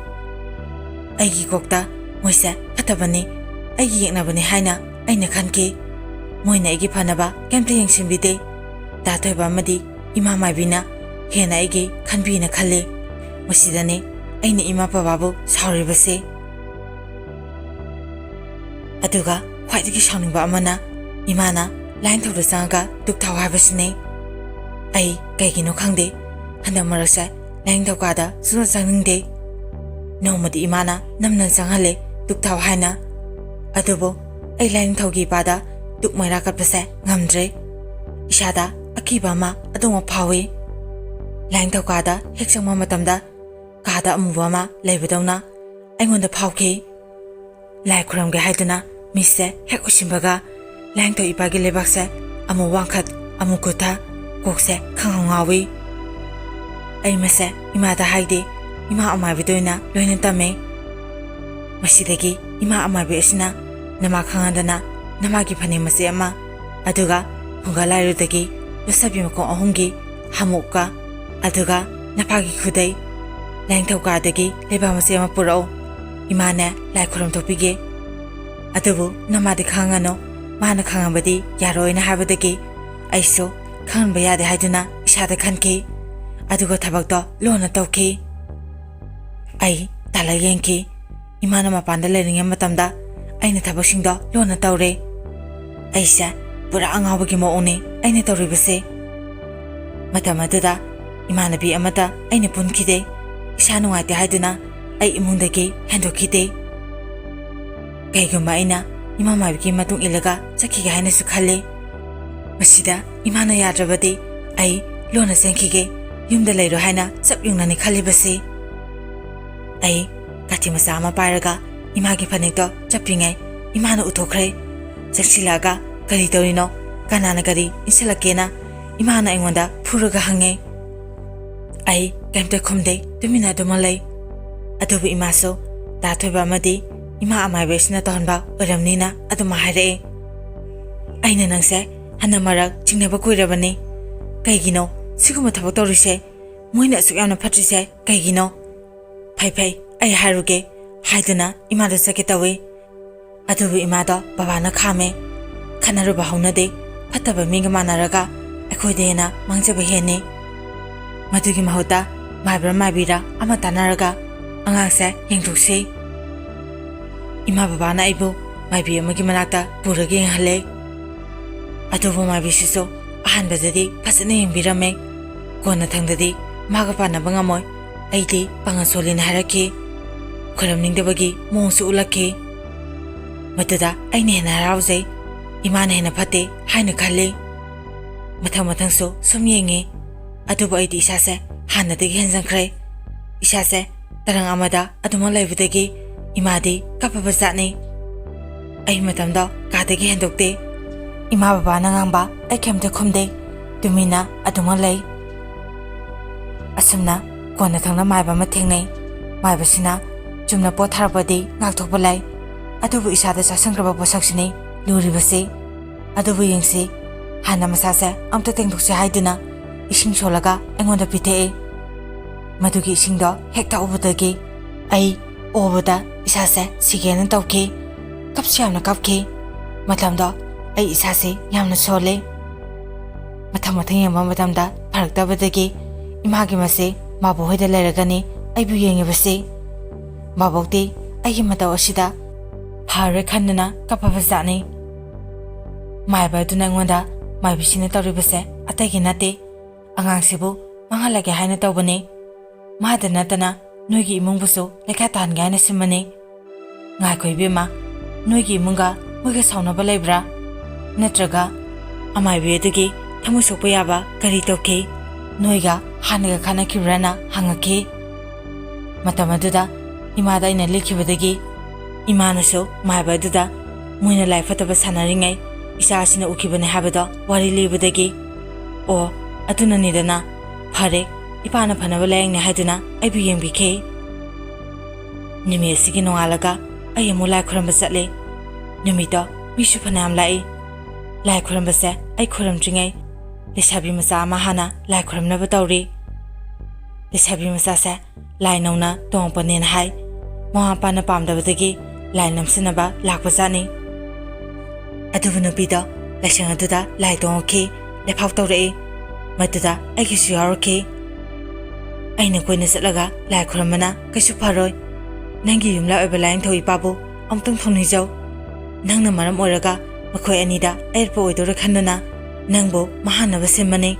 ꯑꯩꯒꯤ ꯀꯣꯛꯇ ꯃꯣꯏꯁꯦ ꯐꯠꯇꯕꯅꯤ, ꯑꯩꯒꯤ ꯌꯦꯛꯅꯕꯅꯤ ꯍꯥꯏꯅ ꯑꯩꯅ ꯈꯟꯈꯤ꯫ ꯃꯣꯏꯅ ꯑꯩꯒꯤ ꯐꯅꯕ ꯀꯩꯝꯇ ꯌꯦꯡꯁꯤꯟꯕꯤꯗꯦ꯫ ꯗꯥ ꯊꯣꯏꯕ ꯑꯃꯗꯤ ꯏꯃꯥ ꯃꯥꯏꯕꯤꯅ ꯍꯦꯟꯅ ꯑꯩꯒꯤ ꯈꯟꯕꯤꯅ ꯈꯜꯂꯤ꯫ ꯃꯁꯤꯗꯅꯤ ꯑꯩꯅ ꯏꯃꯥ ꯕꯕꯥꯕꯨ ꯁꯥꯎꯔꯤꯕꯁꯦ꯫ ꯑꯗꯨꯒ ꯈ꯭ꯋꯥꯏꯗꯒꯤ ꯁꯥꯎꯅꯤꯡꯕ ꯑꯃꯅ ꯏꯃꯥꯅ ꯂꯥꯏꯅꯤꯡꯊꯧꯗ ꯆꯪꯉꯒ ꯙꯨꯞ ꯊꯥꯎ ꯍꯥꯏꯕꯁꯤꯅꯤ꯫ ꯑꯩ ꯀꯩꯒꯤꯅꯣ ꯈꯪꯗꯦ, ꯍꯟꯗꯛ ꯃꯔꯛꯁꯦ ꯂꯥꯏꯅꯤꯡꯊꯧ ꯀꯥꯗ ꯁꯨꯡꯆꯪ ꯆꯪꯅꯤꯡꯗꯦ꯫ ꯅꯣꯡꯃꯗꯤ ꯏꯃꯥꯅ ꯅꯝꯅ ꯆꯪꯍꯜꯂꯦ ꯙꯨꯞ ꯊꯥꯎ ꯍꯥꯏꯅ꯫ ꯑꯗꯨꯕꯨ ꯑꯩ ꯂꯥꯏꯅꯤꯡꯊꯧꯒꯤ ꯏꯄꯥꯗ ꯙꯨꯞ ꯃꯩꯔꯥ ꯀꯠꯄꯁꯦ ꯉꯝꯗ꯭ꯔꯦ꯫ ꯏꯁꯥꯗ ꯑꯀꯤꯕ ꯑꯃ ꯑꯗꯨꯃꯛ ꯐꯥꯎꯏ꯫ ꯂꯥꯏꯅꯤꯡꯊꯧ ꯀꯥꯗ ꯍꯦꯛ ꯆꯪꯕ ꯃꯇꯝꯗ ꯀꯥꯗ ꯑꯃꯨꯕ ꯑꯃ ꯂꯩꯕꯗꯧꯅ ꯑꯩꯉꯣꯟꯗ ꯐꯥꯎꯈꯤ꯫ ꯂꯥꯏ ꯈꯨꯔꯨꯝꯒꯦ ꯍꯥꯏꯗꯨꯅ ꯃꯤꯠꯁꯦ ꯍꯦꯛ ꯎꯏꯁꯤꯟꯕꯒ ꯂꯥꯏꯅꯤꯡꯊꯧ ꯏꯄꯥꯒꯤ ꯂꯩꯕꯥꯛꯁꯦ ꯑꯃꯨꯛ ꯋꯥꯡꯈꯠ ꯑꯃꯨꯛ ꯀꯨꯊ, ꯀꯣꯛꯁꯦ ꯈꯪꯉꯥꯎ ꯉꯥꯎꯏ꯫ ꯑꯩ ꯃꯁꯦ ꯏꯃꯥꯗ ꯍꯥꯏꯗꯦ, ꯏꯃꯥ ꯑꯃꯥꯏꯕꯤꯗ ꯑꯣꯏꯅ ꯂꯣꯏꯅ ꯇꯝꯃꯦ꯫ ꯃꯁꯤꯗꯒꯤ ꯏꯃꯥ ꯑꯃꯥꯏꯕꯤ ꯑꯁꯤꯅ ꯅꯃꯥ ꯈꯪꯍꯟꯗꯅ ꯅꯃꯥꯒꯤ ꯐꯅꯦꯛ ꯃꯆꯦꯠ ꯑꯃ, ꯑꯗꯨꯒ ꯐꯨꯡꯒꯥ ꯂꯥꯏꯔꯨꯗꯒꯤ ꯂꯣꯠꯁꯥꯕꯤ ꯃꯈꯣꯡ ꯑꯍꯨꯝꯒꯤ ꯍꯥꯃꯨꯛꯀ, ꯑꯗꯨꯒ ꯅꯄꯥꯒꯤ ꯈꯨꯗꯩ ꯂꯥꯏꯅꯤꯡꯊꯧ ꯀꯥꯗꯒꯤ ꯂꯩꯕꯥꯛ ꯃꯆꯦꯠ ꯑꯃ ꯄꯨꯔꯛꯎ, ꯏꯃꯥꯅ ꯂꯥꯏ ꯈꯨꯔꯨꯝ ꯊꯣꯛꯄꯤꯒꯦ꯫ ꯑꯗꯨꯕꯨ ꯅꯃꯥꯗꯤ ꯈꯪꯉꯅꯨ, ꯃꯥꯅ ꯈꯪꯉꯕꯗꯤ ꯌꯥꯔꯣꯏꯅ ꯍꯥꯏꯕꯗꯒꯤ ꯑꯩꯁꯨ ꯈꯪꯍꯟꯕ ꯌꯥꯗꯦ ꯍꯥꯏꯗꯨꯅ ꯏꯁꯥꯗ ꯈꯟꯈꯤ꯫ ꯑꯗꯨꯒ ꯊꯕꯛꯇꯣ ꯂꯣꯟꯅ ꯇꯧꯈꯤ꯫ ꯑꯩ ꯇꯥꯜꯂ ꯌꯦꯡꯈꯤ꯫ ꯏꯃꯥꯅ ꯃꯄꯥꯟꯗ ꯂꯩꯔꯤꯉꯩ ꯃꯇꯝꯗ ꯑꯩꯅ ꯊꯕꯛꯁꯤꯡꯗꯣ ꯂꯣꯟꯅ ꯇꯧꯔꯦ꯫ ꯑꯩꯁꯦ ꯄꯨꯔꯥ ꯑꯉꯥꯎꯕꯒꯤ ꯃꯑꯣꯡꯅꯤ ꯑꯩꯅ ꯇꯧꯔꯤꯕꯁꯦ꯫ ꯃꯇꯝ ꯑꯗꯨꯗ ꯏꯃꯥꯟꯅꯕꯤ ꯑꯃꯗ ꯑꯩꯅ ꯄꯨꯟꯈꯤꯗꯦ꯫ ꯏꯁꯥ ꯅꯨꯡꯉꯥꯏꯇꯦ ꯍꯥꯏꯗꯨꯅ ꯑꯩ ꯏꯃꯨꯡꯗꯒꯤ ꯍꯦꯟꯗꯣꯛꯈꯤꯗꯦ꯫ ꯀꯩꯒꯨꯝꯕ ꯑꯩꯅ ꯏꯃꯥ ꯃꯥꯏꯕꯤꯒꯤ ꯃꯇꯨꯡ ꯏꯜꯂꯒ ꯆꯠꯈꯤꯒꯦ ꯍꯥꯏꯅꯁꯨ ꯈꯜꯂꯤ꯫ ꯃꯁꯤꯗ ꯏꯃꯥꯅ ꯌꯥꯗ꯭ꯔꯕꯗꯤ ꯑꯩ ꯂꯣꯟꯅ ꯆꯦꯟꯈꯤꯒꯦ, ꯌꯨꯝꯗ ꯂꯩꯔꯣ ꯍꯥꯏꯅ ꯆꯞ ꯌꯨꯡꯅꯅꯤ ꯈꯜꯂꯤꯕꯁꯤ꯫ ꯑꯩ ꯀꯥꯇꯤ ꯃꯆꯥ ꯑꯃ ꯄꯥꯏꯔꯒ ꯏꯃꯥꯒꯤ ꯐꯅꯦꯛꯇꯣ ꯆꯞꯄꯤꯉꯩ ꯏꯃꯥꯅ ꯎꯊꯣꯛꯈ꯭ꯔꯦ꯫ ꯆꯪꯁꯤꯜꯂꯛꯑꯒ, "ꯀꯔꯤ ꯇꯧꯔꯤꯅꯣ? ꯀꯅꯥꯅ ꯀꯔꯤ ꯏꯟꯁꯤꯜꯂꯛꯀꯦꯅ?" ꯏꯃꯥꯅ ꯑꯩꯉꯣꯟꯗ ꯐꯨꯔꯒ ꯍꯪꯉꯦ꯫ ꯑꯩ ꯀꯩꯝꯇ ꯈꯨꯝꯗꯦ, ꯇꯨꯃꯤꯟꯅ ꯑꯗꯨꯃꯛ ꯂꯩ꯫ ꯑꯗꯨꯕꯨ ꯏꯃꯥꯁꯨ ꯗꯥ ꯊꯣꯏꯕ ꯑꯃꯗꯤ ꯏꯃꯥ ꯑꯃꯥꯏꯕꯩꯁꯤꯅ ꯇꯧꯍꯟꯕ ꯑꯣꯏꯔꯝꯅꯤꯅ ꯑꯗꯨꯃꯛ ꯍꯥꯏꯔꯛꯑꯦ꯫ ꯑꯩꯅ ꯅꯪꯁꯦ ꯍꯟꯗꯛ ꯃꯔꯛ ꯆꯤꯡꯅꯕ ꯀꯨꯏꯔꯕꯅꯤ꯫ ꯀꯩꯒꯤꯅꯣ ꯁꯤꯒꯨꯝꯕ ꯊꯕꯛ ꯇꯧꯔꯤꯁꯦ? ꯃꯣꯏꯅ ꯑꯁꯨꯛ ꯌꯥꯝꯅ ꯐꯠꯇ꯭ꯔꯤꯁꯦ ꯀꯩꯒꯤꯅꯣ? "ꯐꯩ ꯐꯩ, ꯑꯩ ꯍꯥꯏꯔꯨꯒꯦ" ꯍꯥꯏꯗꯨꯅ ꯏꯃꯥꯗ ꯆꯠꯀꯦ ꯇꯧꯏ꯫ ꯑꯗꯨꯕꯨ ꯏꯃꯥꯗꯣ ꯕꯕꯥꯅ ꯈꯥꯝꯃꯦ꯫ "ꯈꯠꯅꯔꯨꯕ ꯍꯧꯅꯗꯦ, ꯐꯠꯇꯕ ꯃꯤꯒ ꯃꯥꯟꯅꯔꯒ ꯑꯩꯈꯣꯏꯗ ꯍꯦꯟꯅ ꯃꯥꯡꯖꯕ ꯍꯦꯟꯅꯤ꯫ ꯃꯗꯨꯒꯤ ꯃꯍꯨꯠꯇ ꯃꯥꯏꯕ꯭ꯔꯥ ꯃꯥꯏꯕꯤꯔꯥ ꯑꯃ ꯇꯥꯟꯅꯔꯒ ꯑꯉꯥꯡꯁꯦ ꯌꯦꯡꯊꯣꯛꯁꯤ"꯫ ꯏꯃꯥ ꯕꯕꯥꯅ ꯑꯩꯕꯨ ꯃꯥꯏꯕꯤ ꯑꯃꯒꯤ ꯃꯅꯥꯛꯇ ꯄꯨꯔꯒ ꯌꯦꯡꯍꯜꯂꯦ꯫ ꯑꯗꯨꯕꯨ ꯃꯥꯏꯕꯤꯁꯤꯁꯨ ꯑꯍꯥꯟꯕꯗꯗꯤ ꯐꯖꯅ ꯌꯦꯡꯕꯤꯔꯝꯃꯦ꯫ ꯀꯣꯟꯅꯊꯪꯗꯗꯤ ꯃꯥꯒ ꯄꯥꯟꯅꯕ ꯉꯝꯃꯣꯏ, ꯑꯩꯗꯤ ꯄꯥꯡꯒꯜ ꯁꯣꯜꯂꯤꯅ ꯍꯥꯏꯔꯛꯈꯤ꯫ ꯈꯣꯏꯔꯝꯅꯤꯡꯗꯕꯒꯤ ꯃꯑꯣꯡꯁꯨ ꯎꯠꯂꯛꯈꯤ꯫ ꯃꯗꯨꯗ ꯑꯩꯅ ꯍꯦꯟꯅ ꯍꯔꯥꯎꯖꯩ꯫ ꯏꯃꯥꯅ ꯍꯦꯟꯅ ꯐꯠꯇꯦ ꯍꯥꯏꯅ ꯈꯜꯂꯤ꯫ ꯃꯊꯪ ꯃꯊꯪꯁꯨ ꯁꯨꯝ ꯌꯦꯡꯉꯤ꯫ ꯑꯗꯨꯕꯨ ꯑꯩꯗꯤ ꯏꯁꯥꯁꯦ ꯍꯥꯟꯅꯗꯒꯤ ꯍꯦꯟꯖꯟꯈ꯭ꯔꯦ꯫ ꯏꯁꯥꯁꯦ ꯇꯔꯪ ꯑꯃꯗ ꯑꯗꯨꯃꯛ ꯂꯩꯕꯗꯒꯤ ꯏꯃꯥꯗꯤ ꯀꯞꯄꯕ ꯖꯥꯠꯅꯤ꯫ ꯑꯩ ꯃꯇꯝꯗꯣ ꯀꯥꯗꯒꯤ ꯍꯦꯟꯗꯣꯛꯇꯦ꯫ ꯏꯃꯥ ꯕꯕꯥꯅ ꯉꯥꯡꯕ ꯑꯩ ꯀꯩꯝꯇ ꯈꯨꯝꯗꯦ꯫ ꯇꯨꯃꯤꯟꯅ ꯑꯗꯨꯃꯛ ꯂꯩ꯫ ꯑꯁꯨꯝꯅ ꯀꯣꯟꯅ ꯊꯪꯅ ꯃꯥꯏꯕ ꯑꯃ ꯊꯦꯡꯅꯩ꯫ ꯃꯥꯏꯕꯁꯤꯅ ꯆꯨꯝꯅ ꯄꯣꯠ ꯊꯥꯔꯛꯄꯗꯤ ꯉꯥꯛꯊꯣꯛꯄ ꯂꯥꯏ, ꯑꯗꯨꯕꯨ ꯏꯁꯥꯗ ꯆꯥꯁꯤꯟꯈ꯭ꯔꯕ ꯄꯣꯠꯁꯛꯁꯤꯅꯤ ꯂꯨꯔꯤꯕꯁꯤ꯫ ꯑꯗꯨꯕꯨ ꯌꯦꯡꯁꯤ, ꯍꯥꯟꯅ ꯃꯁꯥꯁꯦ ꯑꯝꯇ ꯇꯦꯡꯊꯣꯛꯁꯤ ꯍꯥꯏꯗꯨꯅ ꯏꯁꯤꯡ ꯁꯣꯜꯂꯒ ꯑꯩꯉꯣꯟꯗ ꯄꯤꯊꯛꯏ꯫ ꯃꯗꯨꯒꯤ ꯏꯁꯤꯡꯗꯣ ꯍꯦꯛ ꯊꯛꯎꯕꯗꯒꯤ ꯑꯩ ꯑꯣꯕꯗ ꯏꯁꯥꯁꯦ ꯁꯤꯒꯦꯅ ꯇꯧꯈꯤ꯫ ꯀꯞꯁꯨ ꯌꯥꯝꯅ ꯀꯞꯈꯤ꯫ ꯃꯇꯝꯗꯣ ꯑꯩ ꯏꯁꯥꯁꯦ ꯌꯥꯝꯅ ꯁꯣꯜꯂꯦ꯫ ꯃꯊꯪ ꯃꯊꯪ ꯌꯦꯡꯕ ꯃꯇꯝꯗ ꯐꯔꯛꯇꯕꯗꯒꯤ ꯏꯃꯥꯒꯤ ꯃꯆꯦ ꯃꯥꯕꯣꯛ ꯍꯣꯏꯗ ꯂꯩꯔꯒꯅꯤ ꯑꯩꯕꯨ ꯌꯦꯡꯉꯤꯕꯁꯤ꯫ ꯃꯥꯕꯣꯛꯇꯤ ꯑꯩꯒꯤ ꯃꯇꯧ ꯑꯁꯤꯗ ꯐꯔꯣꯏ ꯈꯟꯗꯨꯅ ꯀꯞꯄꯕ ꯖꯥꯠꯅꯤ꯫ ꯃꯥꯏꯕ ꯑꯗꯨꯅ ꯑꯩꯉꯣꯟꯗ ꯃꯥꯏꯕꯤꯁꯤꯅ ꯇꯧꯔꯤꯕꯁꯦ ꯑꯇꯩꯒꯤ ꯅꯠꯇꯦ, ꯑꯉꯥꯡꯁꯤꯕꯨ ꯃꯥꯡꯍꯜꯂꯒꯦ ꯍꯥꯏꯅ ꯇꯧꯕꯅꯤ꯫ ꯃꯥꯗ ꯅꯠꯇꯅ ꯅꯣꯏꯒꯤ ꯏꯃꯨꯡꯕꯨꯁꯨ ꯂꯩꯈꯥ ꯇꯥꯍꯟꯒꯦ ꯍꯥꯏꯅ ꯁꯤꯟꯕꯅꯤ꯫ ꯉꯥꯏꯈꯣ ꯏꯕꯦꯝꯃ, ꯅꯣꯏꯒꯤ ꯏꯃꯨꯡꯒ ꯃꯣꯏꯒ ꯁꯥꯎꯅꯕ ꯂꯩꯕ꯭ꯔꯥ? ꯅꯠꯇ꯭ꯔꯒ ꯑꯃꯥꯏꯕꯤ ꯑꯗꯨꯒꯤ ꯊꯃꯣꯏ ꯁꯣꯛꯄ ꯌꯥꯕ ꯀꯔꯤ ꯇꯧꯈꯤ? ꯅꯣꯏꯒ ꯍꯥꯟꯅꯒ ꯈꯠꯅꯈꯤꯕ꯭ꯔꯥꯅ ꯍꯪꯉꯛꯈꯤ꯫ ꯃꯇꯝ ꯑꯗꯨꯗ ꯏꯃꯥꯗ ꯑꯩꯅ ꯂꯤꯈꯤꯕꯗꯒꯤ ꯏꯃꯥꯅꯁꯨ ꯃꯥꯏꯕ ꯑꯗꯨꯗ ꯃꯣꯏꯅ ꯂꯥꯏ ꯐꯠꯇꯕ ꯁꯥꯟꯅꯔꯤꯉꯩ ꯏꯆꯥ ꯑꯁꯤꯅ ꯎꯈꯤꯕꯅꯦ ꯍꯥꯏꯕꯗꯣ ꯋꯥꯔꯤ ꯂꯤꯕꯗꯒꯤ, "ꯑꯣ, ꯑꯗꯨꯅꯅꯤꯗꯅ꯫ ꯐꯔꯦ, ꯏꯄꯥꯅ ꯐꯅꯕ ꯂꯥꯏꯌꯦꯡꯅꯦ ꯍꯥꯏꯗꯨꯅ ꯑꯩꯕꯨ ꯌꯦꯡꯕꯤꯈꯤ"꯫ ꯅꯨꯃꯤꯠ ꯑꯁꯤꯒꯤ ꯅꯣꯡꯉꯥꯜꯂꯒ ꯑꯩ ꯑꯃꯨꯛ ꯂꯥꯏ ꯈꯨꯔꯝꯕ ꯆꯠꯂꯤ꯫ ꯅꯨꯃꯤꯠꯇꯣ ꯃꯤꯁꯨ ꯐꯅꯌꯥꯝ ꯂꯥꯛꯏ꯫ ꯂꯥꯏ ꯈꯨꯔꯝꯕꯁꯦ ꯑꯩ ꯈꯨꯔꯝꯗ꯭ꯔꯤꯉꯩ ꯂꯩꯁꯥꯕꯤ ꯃꯆꯥ ꯑꯃ ꯍꯥꯟꯅ ꯂꯥꯏ ꯈꯨꯔꯝꯅꯕ ꯇꯧꯔꯤ꯫ ꯂꯩꯁꯥꯕꯤ ꯃꯆꯥꯁꯦ ꯂꯥꯏ ꯅꯧꯅ ꯇꯣꯡꯉꯛꯄꯅꯦꯅ ꯍꯥꯏ꯫ ꯃꯃꯥ ꯃꯄꯥꯅ ꯄꯥꯝꯗꯕꯗꯒꯤ ꯂꯥꯏ ꯅꯝꯁꯤꯟꯅꯕ ꯂꯥꯛꯄꯖꯥꯠꯅꯤ꯫ ꯑꯗꯨꯕꯨ ꯅꯨꯄꯤꯗꯣ ꯂꯥꯏꯁꯪ ꯑꯗꯨꯗ ꯂꯥꯏ ꯇꯣꯡꯉꯛꯈꯤ, ꯂꯦꯐꯥꯎ ꯇꯧꯔꯛꯏ꯫ ꯃꯗꯨꯗ ꯑꯩꯒꯤꯁꯨ ꯌꯥꯎꯔꯛꯈꯤ꯫ ꯑꯩꯅ ꯀꯣꯏꯅ ꯆꯠꯂꯒ ꯂꯥꯏ ꯈꯨꯔꯝꯕꯅ ꯀꯩꯁꯨ ꯐꯔꯣꯏ꯫ ꯅꯪꯒꯤ ꯌꯨꯝꯂꯥꯏ ꯑꯣꯏꯕ ꯂꯥꯏꯅꯤꯡꯊꯧ ꯏꯄꯥꯕꯨ ꯑꯃꯨꯛꯇꯪ ꯊꯧꯅꯤꯖꯧ꯫ ꯅꯪꯅ ꯃꯔꯝ ꯑꯣꯏꯔꯒ ꯃꯈꯣꯏ ꯑꯅꯤꯗ ꯑꯌꯦꯠꯄ ꯑꯣꯏꯗꯧꯔꯦ ꯈꯟꯗꯨꯅ ꯅꯪꯕꯨ ꯃꯍꯥꯟꯅꯕ ꯁꯦꯝꯕꯅꯤ꯫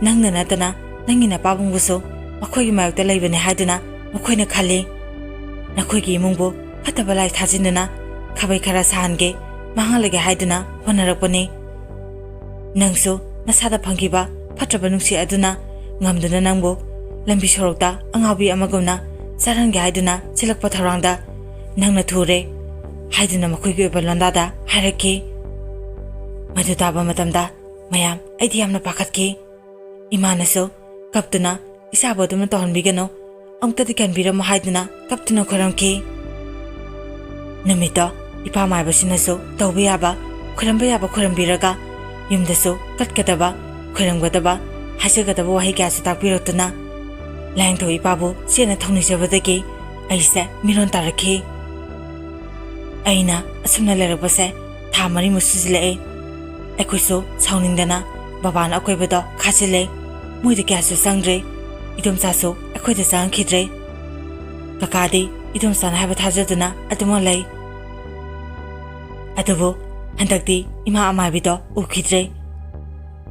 ꯅꯪꯗ ꯅꯠꯇꯅ ꯅꯪꯒꯤ ꯅꯄꯥꯕꯨꯡꯕꯨꯁꯨ ꯃꯈꯣꯏꯒꯤ ꯃꯥꯌꯣꯛꯇ ꯂꯩꯕꯅꯤ ꯍꯥꯏꯗꯨꯅ ꯃꯈꯣꯏꯅ ꯈꯜꯂꯤ꯫ ꯅꯈꯣꯏꯒꯤ ꯏꯃꯨꯡꯕꯨ ꯐꯠꯇꯕ ꯂꯥꯏ ꯊꯥꯖꯤꯟꯗꯨꯅ ꯈꯥꯕꯩ ꯈꯔ ꯁꯥꯍꯟꯒꯦ, ꯃꯥꯡꯍꯜꯂꯒꯦ ꯍꯥꯏꯗꯨꯅ ꯍꯣꯠꯅꯔꯛꯄꯅꯤ꯫ ꯅꯪꯁꯨ ꯅꯁꯥꯗ ꯐꯪꯈꯤꯕ ꯐꯠꯇ꯭ꯔꯕ ꯅꯨꯡꯁꯤꯠ ꯑꯗꯨꯅ ꯉꯝꯗꯨꯅ ꯅꯪꯕꯨ ꯂꯝꯕꯤ ꯁꯣꯔꯣꯛꯇ ꯑꯉꯥꯎꯕꯤ ꯑꯃꯒꯨꯝꯅ ꯆꯠꯍꯟꯒꯦ ꯍꯥꯏꯗꯨꯅ ꯆꯦꯜꯂꯛꯄ ꯊꯧꯔꯥꯡꯗ ꯅꯪꯅ ꯊꯨꯔꯦ ꯍꯥꯏꯗꯨꯅ ꯃꯈꯣꯏꯒꯤ ꯑꯣꯏꯕ ꯂꯣꯟꯗꯥꯗ ꯍꯥꯏꯔꯛꯈꯤ꯫ ꯃꯗꯨ ꯇꯥꯕ ꯃꯇꯝꯗ ꯃꯌꯥꯝ ꯑꯩꯗꯤ ꯌꯥꯝꯅ ꯄꯥꯈꯠꯈꯤ꯫ ꯏꯃꯥꯅꯁꯨ ꯀꯞꯇꯨꯅ ꯏꯆꯥꯕꯨ ꯑꯗꯨꯝꯅ ꯇꯧꯍꯟꯕꯤꯒꯅꯨ, ꯑꯃꯨꯛꯇꯗꯤ ꯀꯟꯕꯤꯔꯝꯃꯨ ꯍꯥꯏꯗꯨꯅ ꯀꯞꯇꯨꯅ ꯈꯣꯏꯔꯝꯈꯤ꯫ ꯅꯨꯃꯤꯠꯇꯣ ꯏꯄꯥ ꯃꯥꯏꯕꯁꯤꯅꯁꯨ ꯇꯧꯕ ꯌꯥꯕ, ꯈꯣꯏꯔꯝꯕ ꯌꯥꯕ ꯈꯣꯏꯔꯝꯕꯤꯔꯒ ꯌꯨꯝꯗꯁꯨ ꯀꯠꯀꯗꯕ, ꯈꯣꯏꯔꯝꯒꯗꯕ, ꯍꯥꯏꯖꯒꯗꯕ ꯋꯥꯍꯩ ꯀꯌꯥꯁꯨ ꯇꯥꯛꯄꯤꯔꯛꯇꯨꯅ ꯂꯥꯏꯅꯤꯡꯊꯧ ꯏꯄꯥꯕꯨ ꯆꯦꯠꯅ ꯊꯧꯅꯤꯖꯕꯗꯒꯤ ꯑꯩꯁꯦ ꯃꯤꯔꯣꯟ ꯇꯥꯔꯛꯈꯤ꯫ ꯑꯩꯅ ꯑꯁꯨꯝꯅ ꯂꯩꯔꯛꯄꯁꯦ ꯊꯥ ꯃꯔꯤꯃꯨꯛ ꯁꯨꯖꯤꯜꯂꯛꯑꯦ꯫ ꯑꯩꯈꯣꯏꯁꯨ ꯁꯥꯎꯅꯤꯡꯗꯅ ꯕꯕꯥꯅ ꯑꯀꯣꯏꯕꯗꯣ ꯈꯥꯖꯤꯜꯂꯦ꯫ ꯃꯣꯏꯗ ꯀꯌꯥꯁꯨ ꯆꯪꯗ꯭ꯔꯦ꯫ ꯏꯗꯣꯝꯆꯥꯁꯨ ꯑꯩꯈꯣꯏꯗ ꯆꯪꯉꯛꯈꯤꯗ꯭ꯔꯦ꯫ ꯀꯀꯥꯗꯤ ꯏꯗꯣꯝꯆꯥꯅ ꯍꯥꯏꯕ ꯊꯥꯖꯗꯨꯅ ꯑꯗꯨꯃꯛ ꯂꯩ꯫ ꯑꯗꯨꯕꯨ ꯍꯟꯗꯛꯇꯤ ꯏꯃꯥ ꯑꯃꯥꯏꯕꯤꯗꯣ ꯎꯈꯤꯗ꯭ꯔꯦ꯫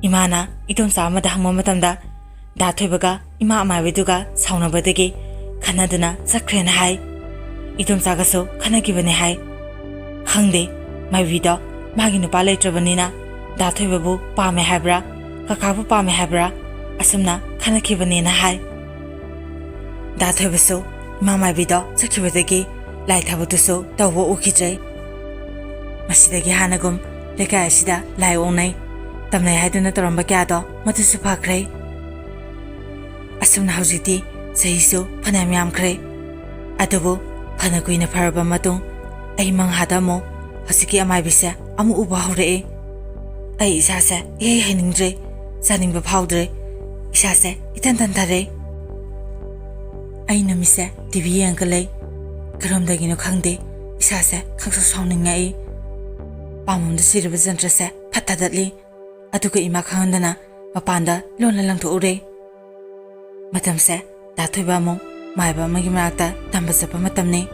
ꯏꯃꯥꯅ ꯏꯗꯣꯝꯆꯥ ꯑꯃꯗ ꯍꯪꯕ ꯃꯇꯝꯗ ꯗꯥ ꯊꯣꯏꯕꯒ ꯏꯃꯥ ꯑꯃꯥꯏꯕꯤꯗꯨꯒ ꯁꯥꯎꯅꯕꯗꯒꯤ ꯈꯟꯅꯗꯨꯅ ꯆꯠꯈ꯭ꯔꯦꯅ ꯍꯥꯏ꯫ ꯏꯗꯣꯝꯆꯥꯒꯁꯨ ꯈꯟꯅꯈꯤꯕꯅꯦ ꯍꯥꯏ꯫ ꯈꯪꯗꯦ, ꯃꯥꯏꯕꯤꯗꯣ ꯃꯥꯒꯤ ꯅꯨꯄꯥ ꯂꯩꯇ꯭ꯔꯕꯅꯤꯅ ꯗꯥ ꯊꯣꯏꯕꯕꯨ ꯄꯥꯝꯃꯦ ꯍꯥꯏꯕ꯭ꯔꯥ, ꯀꯀꯥꯕꯨ ꯄꯥꯝꯃꯦ ꯍꯥꯏꯕ꯭ꯔꯥ, ꯑꯁꯨꯝꯅ ꯈꯟꯅꯈꯤꯕꯅꯦꯅ ꯍꯥꯏ꯫ ꯗꯥ ꯊꯣꯏꯕꯁꯨ ꯏꯃꯥ ꯃꯥꯏꯕꯤꯗꯣ ꯆꯠꯈꯤꯕꯗꯒꯤ ꯂꯥꯏ ꯊꯕꯛꯇꯨꯁꯨ ꯇꯧꯕ ꯎꯈꯤꯗ꯭ꯔꯦ꯫ ꯃꯁꯤꯗꯒꯤ ꯍꯥꯟꯅꯒꯨꯝ ꯂꯩꯀꯥꯏ ꯑꯁꯤꯗ ꯂꯥꯏ ꯑꯣꯛꯅꯩ, ꯇꯝꯅꯩ ꯍꯥꯏꯗꯨꯅ ꯇꯧꯔꯝꯕ ꯀꯌꯥꯗꯣ ꯃꯗꯨꯁꯨ ꯐꯈ꯭ꯔꯦ꯫ ꯑꯁꯨꯝꯅ ꯍꯧꯖꯤꯛꯇꯤ ꯆꯍꯤꯁꯨ ꯐꯅꯌꯥꯝ ꯌꯥꯝꯈ꯭ꯔꯦ꯫ ꯑꯗꯨꯕꯨ ꯐꯅ ꯀꯨꯏꯅ ꯐꯔꯕ ꯃꯇꯨꯡ ꯑꯩ ꯃꯪꯍꯥꯗ ꯑꯃꯨꯛ ꯍꯧꯖꯤꯛꯀꯤ ꯑꯃꯥꯏꯕꯤꯁꯦ ꯑꯃꯨꯛ ꯎꯕ ꯍꯧꯔꯛꯑꯦ꯫ ꯑꯩ ꯏꯁꯥꯁꯦ ꯏꯍꯩ ꯍꯩꯅꯤꯡꯗ꯭ꯔꯦ, ꯆꯥꯅꯤꯡꯕ ꯐꯥꯎꯗ꯭ꯔꯦ, ꯏꯁꯥꯁꯦ ꯏꯇꯟ ꯇꯟꯊꯔꯦ꯫ ꯑꯩ ꯅꯨꯃꯤꯠꯁꯦ ꯇꯤ ꯚꯤ ꯌꯦꯡꯉꯒ ꯂꯩ꯫ ꯀꯔꯣꯝꯗꯒꯤꯅꯣ ꯈꯪꯗꯦ, ꯏꯁꯥꯁꯦ ꯈꯪꯁꯥꯎ ꯁꯥꯎꯅꯤꯡꯉꯛꯏ꯫ ꯄꯥꯝꯕꯣꯝꯗ ꯁꯤꯔꯕ ꯖꯟꯇ꯭ꯔꯁꯦ ꯐꯠ ꯊꯥꯗꯠꯂꯤ꯫ ꯑꯗꯨꯒ ꯏꯃꯥ ꯈꯪꯍꯟꯗꯅ ꯃꯄꯥꯟꯗ ꯂꯣꯟꯅ ꯂꯪꯊꯣꯛꯎꯔꯦ꯫ ꯃꯇꯝꯁꯦ ꯗꯥ ꯊꯣꯏꯕ ꯑꯃꯨꯛ ꯃꯥꯏꯕ ꯑꯃꯒꯤ ꯃꯅꯥꯛꯇ ꯇꯝꯕ ꯆꯠꯄ ꯃꯇꯝꯅꯤ꯫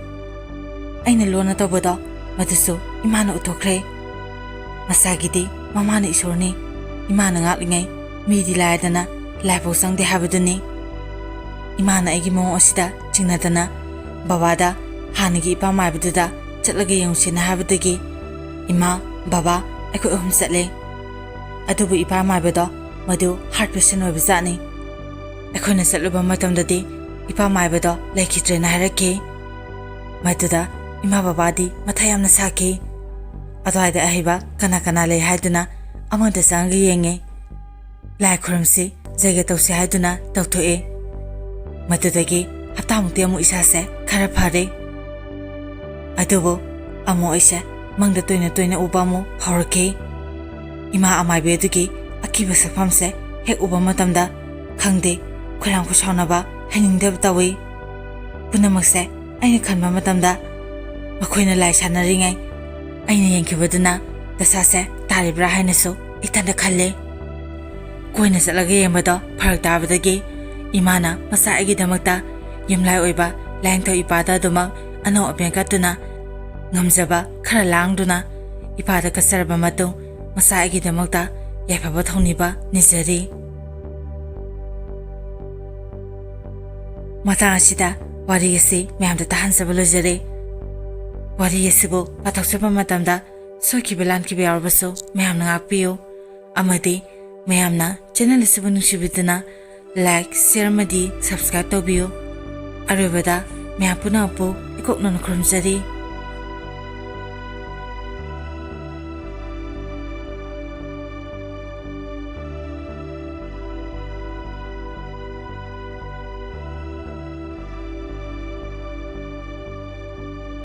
ꯑꯩꯅ ꯂꯣꯟꯅ ꯇꯧꯕꯗꯣ ꯃꯗꯨꯁꯨ ꯏꯃꯥꯅ ꯎꯊꯣꯛꯈ꯭ꯔꯦ꯫ ꯃꯆꯥꯒꯤꯗꯤ ꯃꯃꯥꯅ ꯏꯁꯣꯔꯅꯤ, ꯏꯃꯥꯅ ꯉꯥꯛꯂꯤꯉꯩ ꯃꯤꯗꯤ ꯂꯥꯏꯗꯅ ꯂꯥꯏꯐꯥꯎ ꯆꯪꯗꯦ ꯍꯥꯏꯕꯗꯨꯅꯤ꯫ ꯏꯃꯥꯅ ꯑꯩꯒꯤ ꯃꯑꯣꯡ ꯑꯁꯤꯗ ꯆꯤꯡꯅꯗꯅ ꯕꯕꯥꯗ ꯍꯥꯟꯅꯒꯤ ꯏꯄꯥ ꯃꯥꯏꯕꯗꯨꯗ ꯆꯠꯂꯒ ꯌꯦꯡꯉꯨꯁꯦꯅ ꯍꯥꯏꯕꯗꯒꯤ ꯏꯃꯥ, ꯕꯕꯥ, ꯑꯩꯈꯣꯏ ꯑꯍꯨꯝ ꯆꯠꯂꯦ꯫ ꯑꯗꯨꯕꯨ ꯏꯄꯥ ꯃꯥꯏꯕꯗꯣ ꯃꯗꯨ ꯍꯥꯔꯠ ꯄꯦꯁꯦꯟ ꯑꯣꯏꯕ ꯖꯥꯠꯅꯤ꯫ ꯑꯩꯈꯣꯏꯅ ꯆꯠꯂꯨꯕ ꯃꯇꯝꯗꯗꯤ ꯏꯄꯥ ꯃꯥꯏꯕꯗꯣ ꯂꯩꯈꯤꯗ꯭ꯔꯦꯅ ꯍꯥꯏꯔꯛꯈꯤ꯫ ꯃꯗꯨꯗ ꯏꯃꯥ ꯕꯕꯥꯗꯤ ꯃꯊꯥ ꯌꯥꯝꯅ ꯁꯥꯈꯤ꯫ ꯑꯗꯨꯋꯥꯏꯗ ꯑꯍꯩꯕ ꯀꯅꯥ ꯀꯅꯥ ꯂꯩ ꯍꯥꯏꯗꯨꯅ ꯑꯃꯗ ꯆꯪꯉꯒ ꯌꯦꯡꯉꯦ꯫ ꯂꯥꯏ ꯈꯨꯔꯨꯝꯁꯤ, ꯖꯩꯒ ꯇꯧꯁꯤ ꯍꯥꯏꯗꯨꯅ ꯇꯧꯊꯣꯛꯑꯦ꯫ ꯃꯗꯨꯗꯒꯤ ꯍꯞꯇꯥꯃꯨꯛꯇꯤ ꯑꯃꯨꯛ ꯏꯁꯥꯁꯦ ꯈꯔ ꯐꯔꯦ꯫ ꯑꯗꯨꯕꯨ ꯑꯃꯨꯛ ꯑꯩꯁꯦ ꯃꯪꯗ ꯇꯣꯏꯅ ꯇꯣꯏꯅ ꯎꯕ ꯑꯃꯨꯛ ꯍꯧꯔꯛꯈꯤ꯫ ꯏꯃꯥ ꯑꯃꯥꯏꯕꯤ ꯑꯗꯨꯒꯤ ꯑꯀꯤꯕ ꯁꯛꯐꯝꯁꯦ ꯍꯦꯛ ꯎꯕ ꯃꯇꯝꯗ ꯈꯪꯗꯦ, ꯈꯣꯏꯔꯥꯡ ꯈꯣꯏꯁꯥꯎꯅꯕ, ꯍꯩꯅꯤꯡꯗꯕ ꯇꯧꯏ꯫ ꯄꯨꯝꯅꯃꯛꯁꯦ ꯑꯩꯅ ꯈꯟꯕ ꯃꯇꯝꯗ ꯃꯈꯣꯏꯅ ꯂꯥꯏ ꯁꯥꯟꯅꯔꯤꯉꯩ ꯑꯩꯅ ꯌꯦꯡꯈꯤꯕꯗꯨꯅ ꯗꯁꯥꯁꯦ ꯇꯥꯔꯤꯕ꯭ꯔꯥ ꯍꯥꯏꯅꯁꯨ ꯏꯊꯟꯗ ꯈꯜꯂꯦ꯫ ꯀꯣꯏꯅ ꯆꯠꯂꯒ ꯌꯦꯡꯕꯗꯣ ꯐꯔꯛ ꯇꯥꯕꯗꯒꯤ ꯏꯃꯥꯅ ꯃꯆꯥ ꯑꯩꯒꯤꯗꯃꯛꯇ ꯌꯨꯝꯂꯥꯏ ꯑꯣꯏꯕ ꯂꯥꯏꯅꯤꯡꯊꯧ ꯏꯄꯥꯗ ꯑꯗꯨꯃꯛ ꯑꯅꯧ ꯑꯄꯦꯟ ꯀꯠꯇꯨꯅ ꯉꯝꯖꯕ ꯈꯔ ꯂꯥꯡꯗꯨꯅ ꯏꯄꯥꯗ ꯀꯠꯆꯔꯕ ꯃꯇꯨꯡ ꯃꯆꯥ ꯑꯩꯒꯤꯗꯃꯛꯇ ꯌꯥꯏꯐꯕ ꯊꯧꯅꯤꯕ ꯅꯤꯖꯔꯤ꯫ ꯃꯇꯥꯡ ꯑꯁꯤꯗ ꯋꯥꯔꯤ ꯑꯁꯤ ꯃꯌꯥꯝꯗ ꯇꯥꯍꯟꯖꯕ ꯂꯣꯏꯖꯔꯦ꯫ ꯋꯥꯔꯤ ꯑꯁꯤꯕꯨ ꯄꯥꯊꯣꯛꯆꯕ ꯃꯇꯝꯗ ꯁꯣꯏꯈꯤꯕ ꯂꯥꯟꯈꯤꯕ ꯌꯥꯎꯔꯕꯁꯨ ꯃꯌꯥꯝꯅ ꯉꯥꯛꯄꯤꯌꯨ꯫ ꯑꯃꯗꯤ ꯃꯌꯥꯝꯅ channel ꯑꯁꯤꯕꯨ ꯅꯨꯡꯁꯤꯕꯤꯗꯨꯅ like, share ꯑꯃꯗꯤ subscribe ꯇꯧꯕꯤꯌꯨ꯫ ꯑꯔꯣꯏꯕꯗ ꯃꯌꯥꯝ ꯄꯨꯝꯅꯃꯛꯄꯨ ꯏꯀꯣꯛꯅꯅ ꯈꯨꯔꯨꯝꯖꯔꯤ꯫